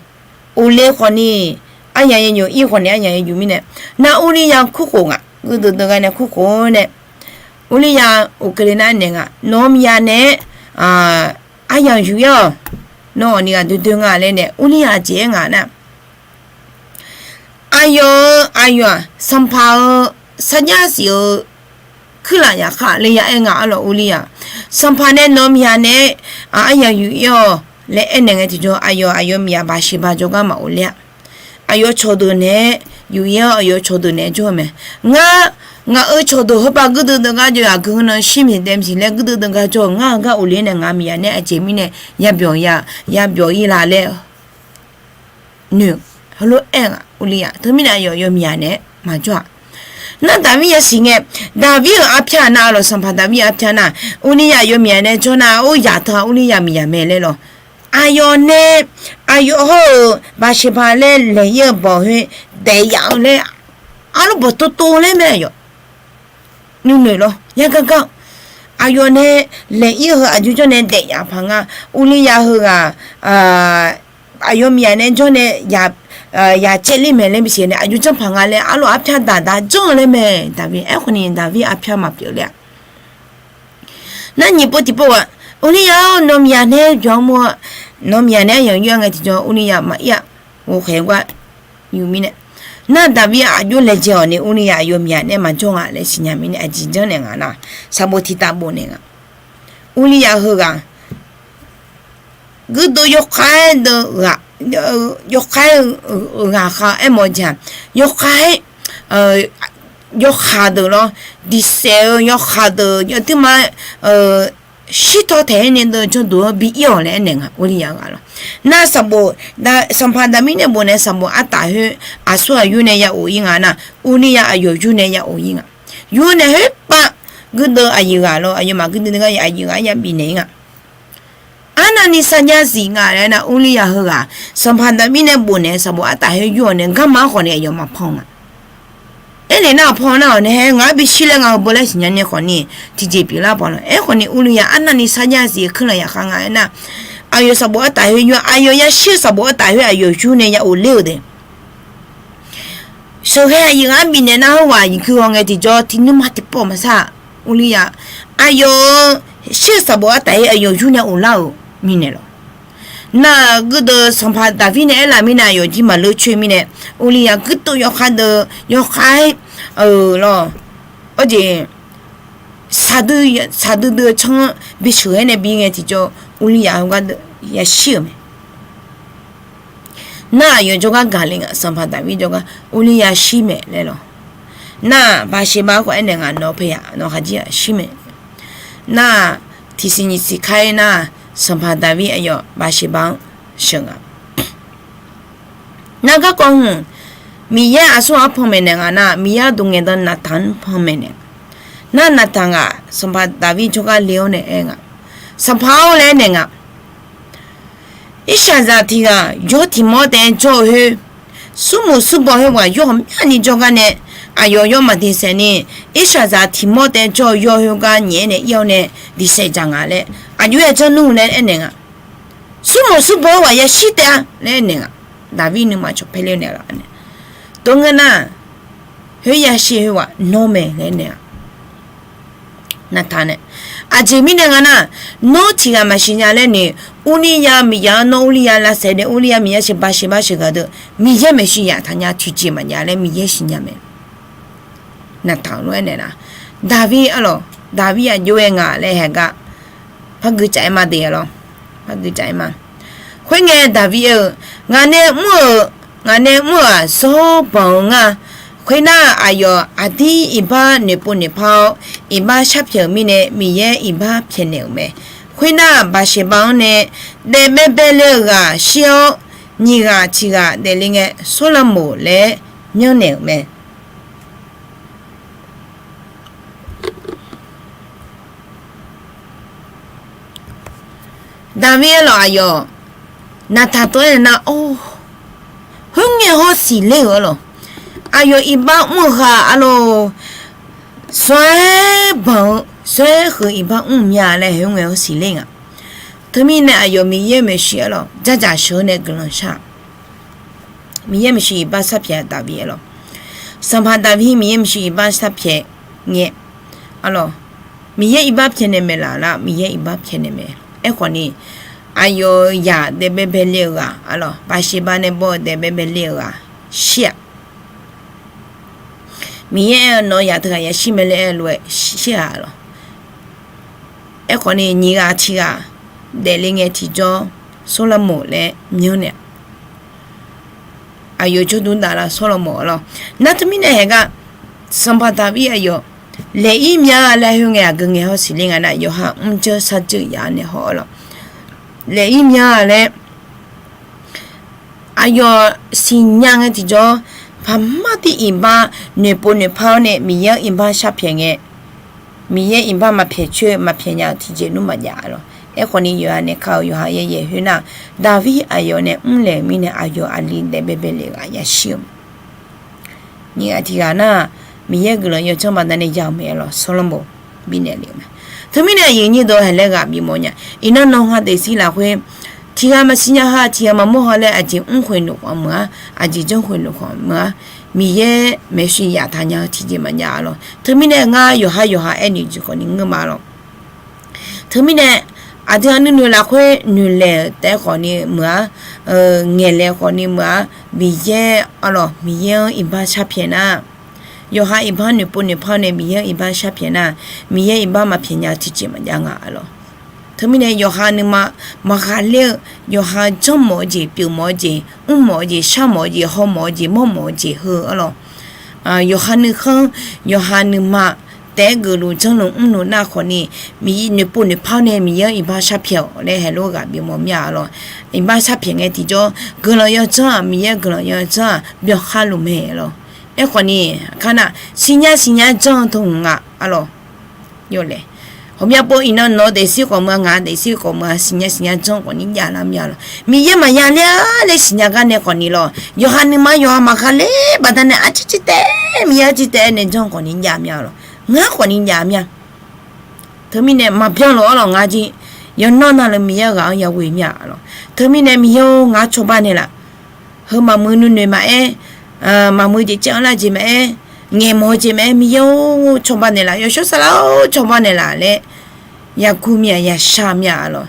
Uqle khawfni aryamq yaeq yuf, ir khawfni aryamq yaeq yuf mirnae, nar Urlirya kurkhof nga, guirdeuv deuv gar nae kurkhof nae, Urlirya uqkele nar naeq nga, nawq-eu miqyaq naeq-aer aryamq yuf ir-awq. Nawr awqni ghaq doe doe nga laer nae Urlirya jeq-aer nga nar, aqyawf-euq aqyawf-aq, sanqpaq-euq sarjax siq-eu kuirlaf yaqkhav le ya aer nga arlawq Urlirya. Sanqpaq nae nawq-eu miqyaq naeq-aer aryamq yuf ir-awq laer aernaeq ngae tiqjawr, aqyawf aqyawf miqyaq Baqseqba jawrgar maqghofler-a. Aqyawf cawqdeuq naeq-aer yuf ir-awr, aqyawf cawqdeuq naeq-aer jawr-eu mae. Ngar, ngaq-euq cawqdeuq heupav guirdeuv deuv gar jawr-aq, guiqlanq shir maeq daef maqsiq laer guirdeuv deuv gar jawr-eu ngar-eu gar ghofler nae ngaq-eu miqyaq naeq-aer aqjeq mirnae yabyanq ya, yabyanq ir la laer noeq, heulof-aer nga Urlirya. Teumirnae aqyawf aqyawf miqyaq naeq-aer maqjawr-aq. Nar Daqbir yasiq ngae, Daqbir-euq arpyar nar lawq, sanqpaq Daqbir-euq arpyar nar, Urlirya aqyawf miqyaq naeq-aer jawr nar, or yaq teu-a Urlirya miqyaq mae laer lawq. Aqyawf nae, aqyawf hawr-euq Baqseqba laer laeq ir-eu bawq khoer daef yaf-eu laer, arlawr bawq tov tov laer mae aqyawf. Nuinoeq lawr, yar gar gar-eu. Aqyawf nae laeq ir-eu heu aqjox janr nae daef yaf paq nga. Urlirya heughaq aqyawf miqyaq nae jawr nae yaq caev ler mae laer bisiq nae aqjox janrpaq nga laer arlawr arpyar daq daq janr-eu laer mae. Daqbir aerkhawf ni Daqbir arpyar maqpyeuf ler-a. Nar nyiq pov tiqpov-aq, Urlirya-or, nawq miqyaq naeq-aer byanq mawr-a. Nawq miqyaq naeq-aer yawq yur-a ngae tiqjawr Urlirya maqir-a. Ghof khaeq gar yuf mirnae, nar Daqbir aqjox laejae-awq ni Urlirya aqyawf miqyaq naeq-aer maqjawr nga laer siqnya mirnae aqjeq janrnaeq nga nar, sanqbof tiq taf bofnaeq nga. Urlirya heughaq guirdeuv yawkhav-aer deuv, yawkhav-aer ghaqkhav-aer mawf-eu jeq-aq, yawkhav-aer yawkhav deuq lawr, diqsaef-eu yawkhav deuq yawduirma shirtaw taeq-aer nae deuv jawrduq-anr bi ir-awq laer aernaeq nga Urlirya ghaq lawr. Nar sanqbof, sanqpaq Daqbir nae bofnaeq sanqbof artaf khoer aqsur aqyur nae ya of ir nga nar, Urlirya aqyawf yur nae ya of ir nga. Yur nae khoerpav guirdeuv aqyuif ghaq lawr, aqyawfmaf guirdeuv gar aqyuif ghaq ya bifnaeq ir nga. Arnavni sarjax zif nga laer nar, Urlirya heughaq sanqpaq Daqbir nae bofnaeq sanqbof artaf khoer yur-awq nae garma-anr khawf ni aqyawfmaf pan nga. Aernaeq nar-aq, pan nar-awq nae haer ngaq-anr bishir laer nga heubeu laer siqnya nae khawf ni tiqjeq pyeuflar paq lawr. Aerkhawf ni Urlirya arnavni sarjax zif-eu kuirlanq yaqkhav nga aernar, aqyawf sanqbof artaf khoer yur-a, aqyawf yashir-eu sanqbof artaf khoer aqyawf yur nae ya of ler-euq de. Sheuqghae aqyuif ghaq-anr bifnaeq nar, heughaq aqyuif gui ghaw ngae tiqjawr tiqnuima tiqpawf maqsar-a. Urlirya aqyawf-euq shir-eu sanqbof artaf khoer aqyawf yur nae of lar-euq mirnae lawr. Nar-aq, guirdeuv sanqpaq Daqbir nae aerlaf mirnae aqyawf jir maqleur coer mirnae, Urlirya guirdeuv yawkhav deuv yawkhav-aer lawr, arjeq saqdui dui-eu tsanr-anr bisheuq-aer nae bi ngae tiqjawr, Urlirya heugar deuv yashir-euq mae. Nar aqyawf jawrgar gaq le nga, sanqpaq Daqbir jawrgar Urlirya shir mae laer lawr. Nar-aq, Baqseqba-anr khawf aernaeq nga, nawq paeya, nawq khaqjir-aq shir mae. Nar-aq, tiqsiq nyiq siq kar-ir nar, sanqpaq Daqbir aqyawf Baqseqba-anr sheuq nga. Nar garkawv hmq, Miqyaer aqsur ghaq-anr panmaeq naeq nga nar, Miqyaer ardov ngaeqdan Naqtaq-anr panmaeq naeq. Nar Naqtaq ngaq sanqpaq Daqbir jawrgar le-awr nae aer nga, Sanqpaq-or laer aernaeq nga. Irsaqzaq tiq ghaq yawr tiq mawr taef-aer jawr-eu khoer, smrmuiq smrbaw khoerghaq yawr ghawqmyani jawrgar nae, aqyawf yawr maqdiqsaef ni, Irsaqzaq tiq mawr taef-aer jawr-eu yawr khoergar nyaef-aer nae ir-awr nae diqsaef dzaq nga laer aqjox-aer janr nmr laer aernaeq nga. Smrmuiq smrbaw khoerghaq yashir taef-a laer aernaeq nga. Daqbir nuima cawq paer ler naeq laf nae, tov ngeur nar, khoer yashir khoerghaq nawr mae laer aernaeq nga. Naqtaq nae, aqjeq mirnae nga nar, nawr tiq ghaq maqsiq nya laer noeq, Urlirya Miqyaer-anr nawr Urlirya lavsaef nae Urlirya Miqyaer sheuq Baqseqba sheuq ghaq deuq Miqyaer maeqshi yaf taqnya tiqjeq maqjav laer Miqyaer siqnya mae. Naqtaq lof-aer naeq nar, Daqvir arlawq, Daqvir aqjox-aer ngaq laer haeq gar, par gui caf-aer ma de arlawq, par gui caf-aer ma. Khoerngae Daqvir aer-eu, ngaq nae mr-euq, ngaq nae mr-euq-aq, zawr banq-eu nga. Khoernar, aqyawf aqdir iqbax noeqpov noeqpar-awr, iqbax sharpyaeq-euq mirnae Miqyaer iqbax pyaeqnaeq-euq mae. Khoernar, Baqseqba-anr nae daef baebae le-eu ghaq shir-awr, nyiq ghaq tiq ghaq daefle ngae, Sawrlaqmoq laer myanrnaeq-euq mae. Daqvir arlawq, aqyawf Naqtaq tov-aer nar-awr, khoerngae hawr siqler-euq arlawq, aqyawf iqbax mr-eu khaq arlawq, zawr-aer banq-eu, zawr-aer heu iqbax mr mya laer khoerngae hawr siqler nga. Teumirnae aqyawf Miqyaer maeqshi arlawq, dzardzaq sheuq-eu nae guiqlanq shar-aq, Miqyaer maeqshi iqbax sharpyaeq Daqvir arlawq. Sanqpaq Daqvir Miqyaer maeqshi iqbax sharpyaeq ngae arlawq, Miqyaer iqbax pyaeqnaeq maeq laf nar, Miqyaer iqbax pyaeqnaeq mae. Aerkhawf ni, aqyawf-euq yaq daef baebae le-eu ghaq arlawq, Baqseqba nae baw-eu daef baebae le-eu ghaq shir-aq, Miqyaer aer-eu, nawq-eu yaq teughaq yashir mae laer aer-eu lof-aer shir-aq arlawq. Aerkhawf ni, nyiq ghaq tiq ghaq daefle ngae tiqjawr, Sawrlaqmoq laer myanrnaeq-a. Aqyawf jawrduq daqlar Sawrlaqmoq arlawq. Nar teumirnae haeq gar, Sanqpaq Daqvir aqyawf laeq-ir mya laer khoerngae aqgeu ngae hawr siqler nga nar, yawqha mrjeur sharjeuq yaf nae haw arlawq, laeq-ir mya laer aqyawf siqnya ngae tiqjawr, paqmar tiv iqbax noeqpov noeqpar-awr nae Miqyaer-anr iqbax sharpyaeq ngae, Miqyaer iqbax maqpyaeq coer maqpyaeq nya-eu tiqjeq nmr maqjav arlawq. Aerkhawf ni, yawqha nae ka-euq yawqha yaeq yaeq khoernar, Daqvir aqyawf nae mrlaeq-euq mirnae aqyawf aqli daef baebae le-eu ghaq yashir-eu mae. Nyiq ghaq tiq ghaq nar, Miqyaer guiqlanq yawdzanr baqdanae ya-euq mae arlawq, Sawrlaqmoq bifnaeq le-eu mae. Teumirnae aqyuif nyir deuq-eu haeq laer ghaq bifmawf nya. Iqnan nawq-eu ha daefzir lafkhoer, tiq ghaq maqsiq nya ha, tiq ghaq maqmawr ha laer aqjeq mr khoeq noeqkhawf meuq-ar, aqjeq janr khoeq noeqkhawf meuq-ar, Miqyaer maeqshi yaftaq nya-eu tiqjeq maqjav arlawq. Teumirnae ngar yawqha yawqha aernaeq jeq khawf ni ngeur ma arlawq. Teumirnae aqdui-aq nuinoeq lafkhoer noeqlaeq-euq taef-aer khawf ni meuq-ar, ngaeqlaeq khawf ni meuq-ar, Miqyaer arlawq, Miqyaer-anr iqbax sharpyaeq nar, yawqha iqbax noeqpov noeqpar nae Miqyaer-anr iqbax sharpyaeq nar, Miqyaer iqbax maqpyaeq nya-eu tiqjeq maqjav nga arlawq. Teumirnae yawqha nuima maqghaqler-eu, yawqha janrmawf-eu jeq, pyeufmawf-eu jeq, mrmawf-eu jeq, sharmawf-eu jeq, hawmawf-eu jeq, mawrmawf-eu jeq heu arlawq. Yawqha nuikhanr, yawqha nuima taef-aer geufluf janrluf mrluf nar khawf ni, Miqyaer noeqpov noeqpar nae Miqyaer-anr iqbax sharpyaeq-awq laer haeq lof ghaq bifmawf mir-a arlawq. Iqbax sharpyaeq ngae tiqjawr, guiqlanq yawdzanr-aq, Miqyaer guiqlanq yawdzanr-aq, byankhar luf mae arlawq. Aerkhawf ni, kar nar, siqnya siqnya janr-eu teu hmq nga arlawq. Yawlaeq, ghawqmya pov iqnan nawq-eu daefzir khawf meuq-a, ngaq-eu daefzir khawf meuq-a, siqnya siqnya janr khawf ni jav lar mir-a arlawq. Miqyaer maqya ler-a laer siqnya gar nae khawf ni lawq, yawqha nuima yawqha maqghaqler baqdanae arciv civ taef, Miqyaer arciv taef-aer nae janr khawf ni jav mir-a arlawq. Ngar khawf ni jav mir-a. Teumirnae maqbyan lof-awr lawq, ngar jir yawqnan navluf Miqyaer-eu ghaq-anr yaghoe mir-a arlawq. Teumirnae Miqyaer-or, ngar cawba naeqlaf. Heu maqmuiq nuinoeq maqaer, maqmuiq jeq caev-anr lar jeq maqaer, ngaeqmawf-eu jeq maqaer, Miqyaer-or, cawba naeqlaf, yawshawr saflar-or, cawba naeqlaf laer yagur mir-a, yashar mir-a arlawq.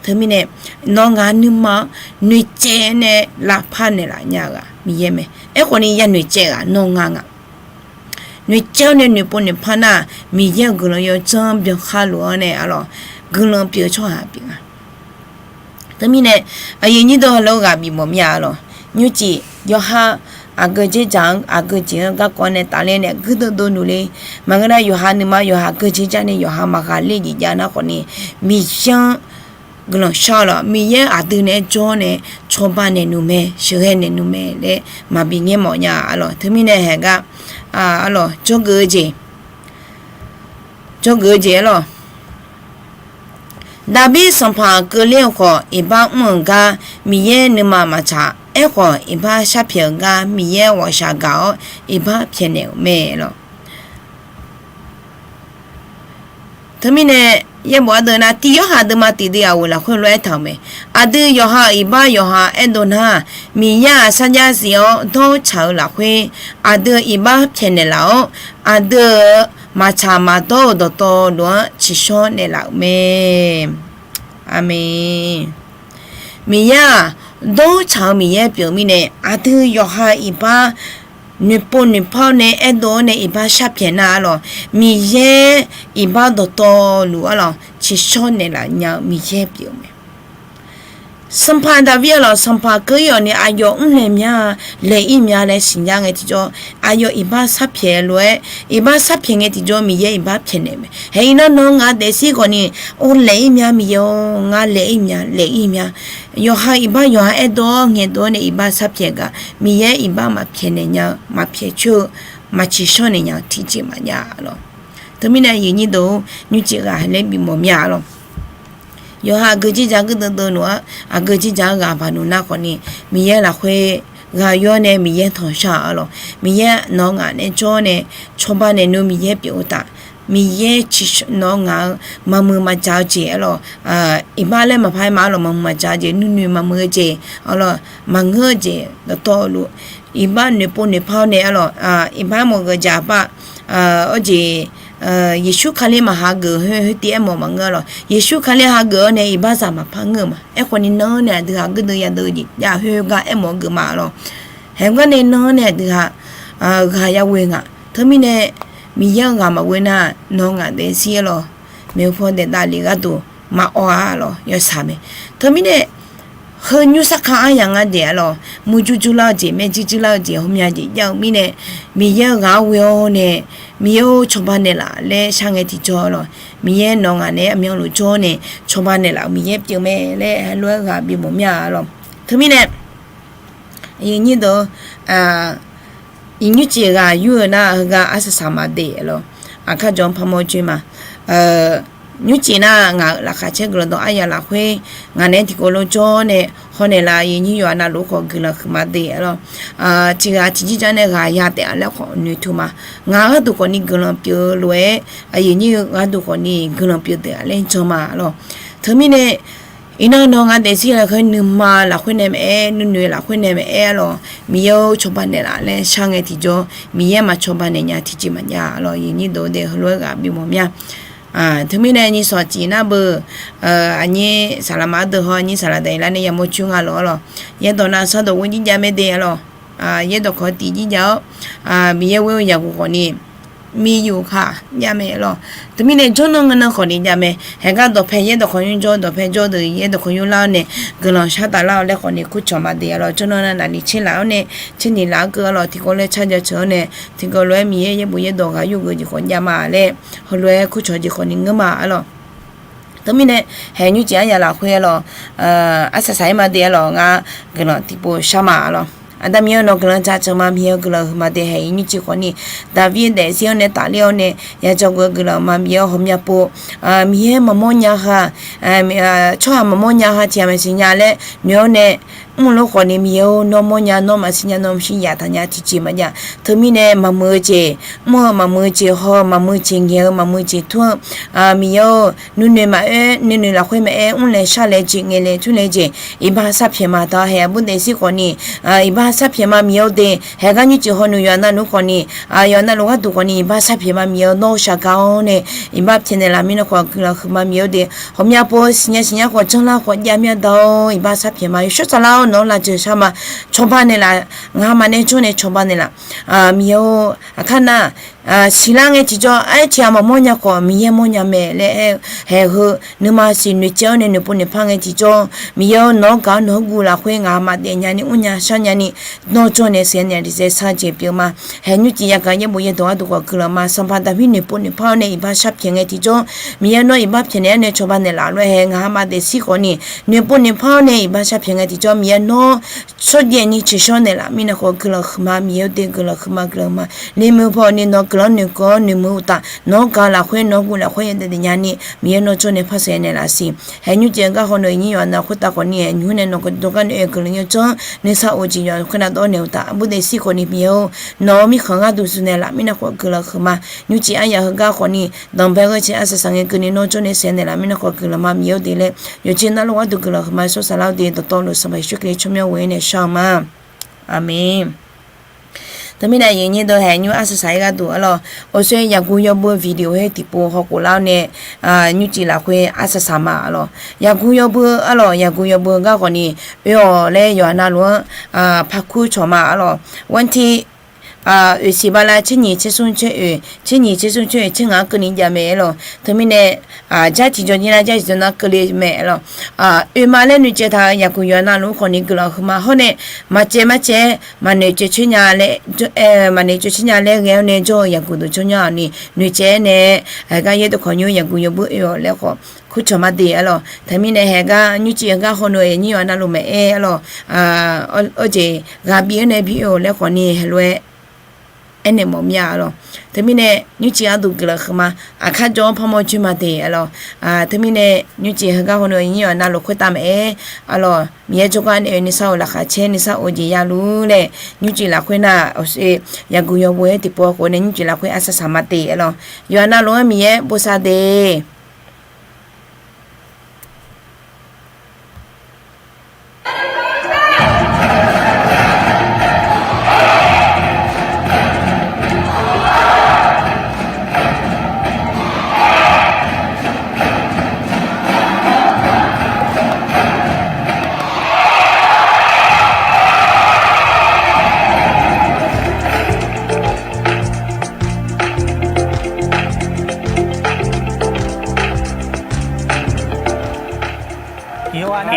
Teumirnae nawr ngaq nuima-anr noeqcaev nae lavpar naeqlaf nya-eu ghaq Miqyaer mae. Aerkhawf ni ya noeqcaev ghaq nawr nga nga. Noeqcaev-awr nae noeqpov noeqpar nar, Miqyaer-euq guiqlanq yawdzanr byankhar luf-anr nae arlawq, guiqlanq pyeuf-eu tsawrhaq pyeuf nga. Teumirnae aqyuif nyir deuq heulof-aer ghaq bifmawf mir-a arlawq. Nymrcif yawqha aqgeu dzerdzaq-anr aqgeu jeq-anr garkawv nae tafler nae guirdeuv dov nuf le. Maqngeur nar yawqha nuima yawqha aqgeu jeq dzaq nae yawqha maqghaqler jeq jav nar khawf ni, Miqyaer-anr guiqlanq shar-awq lawq. Miqyaer aqdui naeq-aer jawr nae cawba naeq nmr mae, sheuqghae naeq nmr mae laer maqbi ngaer mawf nya arlawq. Teumirnae haeq gar arlawq, dzawgeuf-eu jeq, dzawgeuf-eu jeq arlawq. Daqbir sanqpaq keuvler-eu khawf, iqbax mr-euq gar Miqyaer nuima maqtsaq. Aerkhawf, iqbax sharpyaeq-euq gar Miqyaer ghawqshaq gaq-awr iqbax pyaeqnaeq-euq mae lawq. Teumirnae yaerbof ardeuv nar, tiq Yorhaq deuvma tiqdui aqghoeq lafkhoer lof-aer taq-euq mae. Aqdui yawqha-euq iqbax yawqha aerdov nar, Miqyaer-aq sarjax zif-awr dawr tsaq-eu lafkhoer, aqdui-euq iqbax pyaeqnaeq laf-awr, aqdui-euq maqtsaq maqdawr-euq dawqtawvluf-anr tsiqshawr naeqlaf-euq mae. Aqmeq. Miqyaer-aq, dawr tsaq-eu Miqyaer pyeuf-eu mirnae, aqdui yawqha iqbax noeqpov noeqpar-awr nae aerdov-awr nae iqbax sharpyaeq nar arlawq, Miqyaer iqbax dawqtawvluf arlawq, tsiqshawr naeqlaf nya-eu Miqyaer pyeuf-eu mae. Sanqpaq Daqbir arlawq, sanqpaq keuv-ir-awq ni aqyawf mrlaeq mya, laeq-ir mya laer siqnya ngae tiqjawr, aqyawf iqbax sharpyaeq lof-aer, iqbax sharpyaeq ngae tiqjawr Miqyaer iqbax pyaeqnaeq mae. Haeq iqnan nawq-eu ngaq daefzir khawf ni, or laeq-ir mya Miqyaer-or, ngar laeq-ir mya, laeq-ir mya. Yawqha iqbax yawqha aerdov-awr ngaeqdov-awr nae iqbax sharpyaeq gaq, Miqyaer iqbax maqpyaeqnaeq nya-eu, maqpyaeq coer-eu, maqtsiqshawr naeq nya-eu tiqjeq maqjav arlawq. Teumirnae aqyuif nyir deuq-or, nymrcif ghaq laer bifmawf mya arlawq. Yawqha aqgeu jirdzaq geur deuvdeuv lof-aer, aqgeu jirdzaq-anr ghaq baq nmr nar khawf ni, Miqyaer lafkhoer ghaq yawr nae Miqyaer tanqshar arlawq. Miqyaer nawq-eu ngaq nae jawr nae, cawba naeqnmr Miqyaer pyeuf-eu uqtaf, Miqyaer nawq-eu ngaq-eu maqmuiq maqjaq-eu jeq arlawq, iqbax laer maqpar-aer ma arlawq, maqmuiq maqjaq-eu jeq, nuinoeq maqmuiq-eu jeq arlawq, maqngeur-eu jeq dawqtawvluf, iqbax noeqpov noeqpar-awr nae arlawq, iqbax aermawf-eu jeq aqbaf, awr jeq, Yeqsur Kali maqhageuf khoer khoertiv aermawf maqngeur arlawq. Yeqsur Kali hageuf-awr nae iqbaxzaq maqpar ngeur-eu ma. Aerkhawf ni nan-anr nae aqdui ghaq geur deuv ya deuv jeq jav khoergar aermawf-eu geuf ma arlawq. Haeq gar nae nan-anr nae aqdui ghaq ghaq ya ghoe ngaq. Teumirnae Miqyaer-eu ghaq maqghoe nar, nawq-eu ngaq daefzir arlawq, maeqhu paw daef davlef gharduq maqawv-a arlawq, yawshaq mae. Teumirnae heu nymr sarkar aryaq nga daef arlawq, murjur jurlar-eu jeq, maerjuir juirlar-eu jeq, hawmya jeq jav-eu mirnae, Miqyaer-eu ghaq-anr ghoe-awr nae, Miqyaer-or cawba naeqlaf laer shar ngae tiqjawr arlawq, Miqyaer nawq-eu ngaq naeq-aer aqmyanluf jawr-awr nae cawba naeqlaf-euq Miqyaer pyeuf mae laer heulof-aer ghaq bimawf mir-a arlawq. Teumirnae aqyuif nyir deuq-or, iqnymr cif ghaq yur-eu nar heugar arsaq saq ma de arlawq. Aqkar jawq-anr parmawr joer ma. Nymr cif nar ngaq-euq laqkhaq caer guiqlanq dawq aryaq lafkhoer ngaq naeq-aer tiqkawv lof jawr nae hawnaeq laf-euq aqyuif nyir yawqha navluf khawf guiqlanq huiqma de arlawq. Tiq ghaq tiqjir jar nae ghaq ya taef-a laer khawf noeqtmq ma. Ngaq-euq gharduq khawf ni guiqlanq pyeuf-eu lof-aer, aqyuif nyir-eu gharduq khawf ni guiqlanq pyeuf deuq-a laer jan ma arlawq. Teumirnae iqnan nawq-eu ngaq daefzir lafkhoer nuima lafkhoer nae maqaer, nuinoeq lafkhoer nae maqaer arlawq, Miqyaer-or cawba naeqlaf laer shar ngae tiqjawr, Miqyaer maqcawba naeq nya tiqjeq maqjav arlawq. Aqyuif nyir deuq-or de heulof-aer ghaq bimawf mir-a. Teumirnae nyir sawq cif nar beu, aqnyir saqlaq maqaer deuq haw, aqnyir saqlaq daqlar nae yamawr coer nga lawq arlawq. Yaerdawq nav sardawq ghoer jir jav mae de arlawq. Yaerdawq kawq tiq jir jav-awr, Miqyaer ghoer-eu yaqguq khawf ni, miqyuf kaq jav mae arlawq. Teumirnae jawrnan ngeur nan khawf ni jav mae. Haeq gar dawqpae yaerdawq kawq nymr jawr, dawqpae jawr deuq yaerdawq kawq nymr lar-awr nae guiqlanq shar taflar-awr laer khawf ni kurcawq ma de arlawq. Jawrnan navni tserlaf-awr nae tserniq laf-anr keuv arlawq, tiqkawv lof-aer carjawr ceuq-awr nae tiqkawv lof-aer Miqyaer yaerbof yaerdawq ghaq yur geu jeq khawf jav ma laer, heulof-aer kurcawq jeq khawf ni ngeur ma arlawq. Teumirnae haeq nymr cif aryaq lafkhoer arlawq, arsaq saq-aer ma de arlawq, ngar guiqlanq tiqpov shar ma arlawq. Aqda Miqyaer-eu nawq guiqlanq jaceuq ma, Miqyaer-eu guiqlanq huiqma de. Haeq iqnymr cif khawf ni Daqvir daefzir-awr nae tafler-awr nae yadzawr geu-eu guiqlanq ma, Miqyaer-eu hawmya pov, Miqyaer maqmawr nya ha, tsawrhaq maqmawr nya ha tiq ghaq maqsiq nya laer noeq-awr nae mr-eu lof khawf ni, Miqyaer-or nawr mawrnya, nawr maqsiq nya, nawr maqshir yaf taq nya tiqjeq maqjav. Teumirnae maqmuiq-eu jeq mr-eu, maqmuiq-eu jeq haw-eu, maqmuiq-eu jeq ngaeq-eu, maqmuiq-eu jeq tmr-eu, Miqyaer-or nuinoeq maqaer, nuinoeq lafkhoer maqaer, mrlaeq sharlaeq jeq ngaeqlaeq tmrlaeq jeq iqbax sarpyaeq ma. Taq haeq aqbur daefzir khawf ni iqbax sarpyaeq ma Miqyaer-or de. Haeq gar nymr cif hawnmr yawqha navluf khawf ni, yawqha navluf gharduq khawf ni iqbax sarpyaeq ma Miqyaer-or, nawr-eu shaqgaq-awr nae iqbax pyaeqnaeq laf mirnae khawf guiqlanq huiqma Miqyaer-or de. Ghawqmya pov siqnya siqnya khawf janrlar khawf jav mir-a da-or, iqbax sarpyaeq ma. Yawshawr saflar-awr nawq-anr lafjeuq shar ma. Cawba naeqlaf, ngaq maqnae jawr nae cawba naeqlaf Miqyaer-or. Aqkar nar siqlar ngae tiqjawr aer tiq ghaq maqmawr nya khawf Miqyaer mawrnya mae laer aer-eu haeq heu nuima siq noeqtsaev-awr nae noeqpov noeqpar ngae tiqjawr, Miqyaer-or nawq-anr gaq-awr nawq-anr guv lafkhoer ngaq maqdaef nyani mrnya shar nyani nawr jawr nae saeqnaeq daefsaef sar jeq pyeuf ma. Haeq nymr cif yagaq yaerbof yaerdawq gharduq khawf guiqlanq ma. Sanqpaq Daqvir noeqpov noeqpar-awr nae iqbax sarpyaeq ngae tiqjawr, Miqyaer nawr iqbax pyaeqnaeq-awr nae cawba naeqlaf lof-aer haeq ngaq maqdaef shir khawf ni noeqpov noeqpar-awr nae iqbax sarpyaeq ngae tiqjawr, Miqyaer nawr tsawrjaev ni tsiqshawr naeqlaf mirnae khawf guiqlanq huiqma Miqyaer-or de. Guiqlanq huiqma guiqlanq huiqma. Noeqmuiq paw ni nawq guiqlanq noeqkeuv-awr noeqmuiq uqtaf nawq-anr gaq lafkhoer nawq-anr guv lafkhoer yawdaef daef nyani Miqyaer nawr jawr nae par saeqnaeq laf siq. Haeq nymr cif-eu gar hawnmr iqnyir yawqha navluf khoertav khawf ni haeq nymr nae nawq-eu dawq gar nae oe guiqlanq yawdzanr nuisar of jeq yawqha khoernav dawr naeq uqtaf aqbur daefzir khawf ni Miqyaer-or nawq-eu mirkhanq gharduq zmq naeqlaf mirnae khawf guiqlanq huiqma. Nymr cif aryaq heugar khawf ni danqbae ghae cae arsaq saq ngae keuvni nawr jawr nae saeqnaeq laf mirnae khawf guiqlanq ma Miqyaer-or de laer yawqjeq navluf gharduq guiqlanq huiqma shawr saflar de. Dawqtawvluf Sanqpaq Yeqsur Kali tsawrmyanr ghoe-aer nae shar-eu ma. Aqmeq. Teumirnae aqyuif nyir deuq haeq nymr arsaq saq-aer gharduq arlawq, awsoer yaqguv yawbui-eu video her tiqpov hawkhof lar-awr nae nymr cif lafkhoer arsaq saq ma arlawq. Yaqguv yawbui arlawq, yaqguv yawbui-eu gar khawf ni oe-awq laer yawqha navluf-anr parkur cawq ma arlawq. Wanti oeq siq bala tser nyiq tser smr tser oeq, tser nyiq tser smr tser oeq tser ngaq-anr keuvni jav mae aer lawq. Teumirnae, jar tiqjawr nyir nar jar tiqjawr nar keuvle mae aer lawq. Oeqma laer noeqcaev taq-eu yaqguq yawqha navluf khawfni guiqlanq huiqma hawr nae, maqcaev marcaev-aer maqnoeq caev coer nya laer, maqnoeq caev coer nya laer ghae-awr nae jawr-eu yaqguq dawqcawq nya-awq ni noeqcaev-aer nae, aqgar yaer dawqkawq nymr yaqguq yawbui oe-awq laer khawf kurcawq ma de aer lawq. Teumirnae haegar nymrcif heugar hawneuq-eu aqnyir yawqha navluf maqaer aer lawq. Awr jeq ghaq bif-awr nae bi oe-awq laer khawfni heulof-aer aernaeq mawf mir-a aer lawq. Teumirnae nymrcif gharduq guiqlanq huiqma, aqkar jawr-anr parmawr coer ma de aer lawq. Teumirnae nymrcif heugar hawneuq-eu aqnyir yawqha navluf khoertav maqaer aer lawq. Miqyaer jawrgar nae oe nuisar-euq laqkhaq caer nuisar of jeq ya lur laer, nymrcif lafkhoer nar-aq, yaqguq yawbui-aer tiqpov khof nae nymrcif lafkhoer arsaq saq ma de aer lawq. Yawqha navluf-anr Miqyaer bosav de.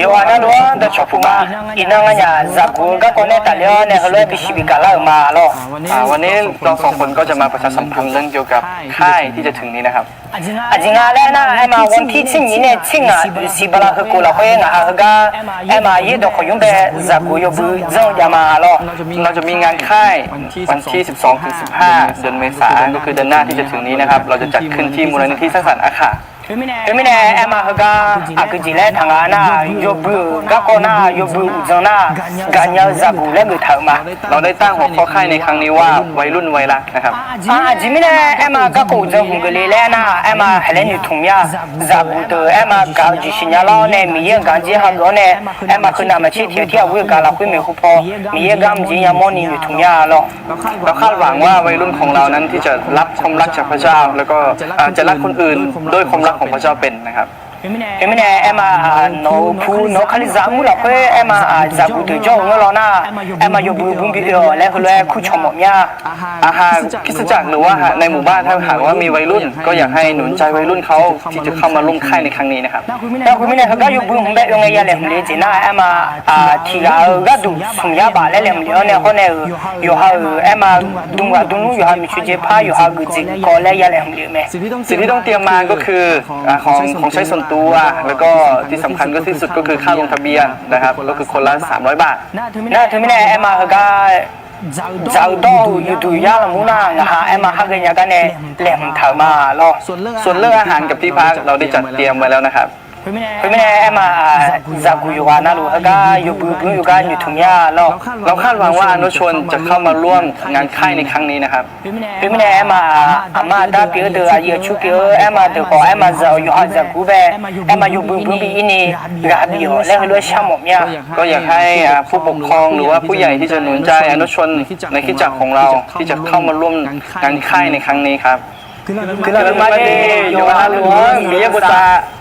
Yawqha navluf-anr dawqcawq puq ma. Iqnan nganyaf zaqguq-eu garkawv nae tafler-awr nae heulof-aer bisiq bigaq lar-euq ma lawr. วันนี้เราสองคนก็จะมาประชาสัมพันธ์เรื่องเกี่ยวกับค่ายที่จะถึงนี้นะครับ Aqjeq nga laer nar, aer ma วันที่ tser nyiq nae tser ngaq oeq siq bala heukhof lafkhoer ngaq ha heugar aer ma yaer dawqkawq nymr bae zaqguq yawbui janr-eu jav ma lawr. เราจะมีงานค่ายวันที่ สิบสองถึงสิบห้า เดือนเมษายน ก็คือเดือนหน้าที่จะถึงนี้นะครับ เราจะจัดขึ้นที่มูลนิธิสร้างสรรค์อาคาร Teumirnae aer ma heugar aqgeujeq laer taq nga nar, yawbui-euq garkawv nar, yawbui uqdzan nar, gaqnya-eu zaqguq laer geuf taq-euq ma. เราได้ตั้งหัวข้อค่ายในครั้งนี้ว่าวัยรุ่นวัยรักนะครับ Aqjeq mirnae aer ma garkawv uqdzan hmq geuf le laer nar, aer ma haeq laer noeqtmq mir-a. Zaqguq deuq aer ma gaq-eu jeq siqnya lar-awr nae, Miqyaer-euq gaq-anr jir hageuf-awr nae, aer ma heu navmaqtser tiq ghaq tir aqghoer-eu gaq lafkhoer maeqhu paw, Miqyaer gar mqjeq yamawr ni noeqtmq mir-a lawr. เราคาดหวังว่าวัยรุ่นของเรานั้นที่จะรับความรักจากพระเจ้า แล้วก็จะรักคนอื่น ด้วยความรักของพระเจ้าเป็นนะครับ Teumirnae aer ma, nawq-euq pu nawq-eu kalizaq armur lafkhoer aer ma, zaqguq deuq jawr-eu ngeur law nar, aer ma yawbui bmr bi oe-awq laer heulof-aer kurcawq mawf mir-a. อาหารคริสตจักร หรือว่าในหมู่บ้านถ้าหากว่ามีวัยรุ่น ก็อยากให้หนุนใจวัยรุ่นเขาที่จะเข้ามาร่วมค่ายในครั้งนี้นะครับ Nar khoermirnae heugar yawbui hmq bae oe ngae ya laeqhmq le-eu jeq nar, aer ma, tiq ghaq-euq gharduq smq yar baf laer laeqhmq le-awr nae hawr nae-euq, yawqha-euq aer ma, dm ghaq dm nmr yawqha miqcoeq jeq par yawqha geuf jeq geuf kawv laer ya laeqhmq le-eu mae. สิ่งที่ต้องเตรียมมาก็คือของใช้ส่วนตัว แล้วก็ที่สำคัญก็ที่สุดก็คือค่าลงทะเบียนนะครับ ก็คือคนละสามร้อยบาท Nar teumirnae aer ma heugar dzaq-eu dawr-eu uqduq yar lanqmur nar, ngaq ha aer ma har ghaenya gar nae laeqhmq taq-euq ma lawr. ส่วนเรื่องอาหารกับที่พัก เราได้จัดเตรียมไว้แล้วนะครับ Khoermirnae aer ma, zaqguq yawqghaq navluf heugar yawbui bmr yawgar noeqtmq mir-a lawr. เราคาดหวังว่าอนุชนจะเข้ามาร่วมงานค่ายในครั้งนี้นะครับ Khoermirnae aer ma, aqma aqda pyeuf-eu deuq, aqyuif aqtsu pyeuf-eu aer ma deuq khawf aer ma zaq-euq yawqha zaqguq bae, aer ma yawbui bmr bi ir ni ghaq bif-awq laer heulof-aer shar mawf mir-a. ก็อยากให้ผู้ปกครองหรือว่าผู้ใหญ่ที่จะหนุนใจอนุชนในคริสตจักรของเราที่จะเข้ามาร่วมงานค่ายในครั้งนี้ครับ Guiqlanq huiqma de, yawqghaq navluf-anr Miqyaer bosav.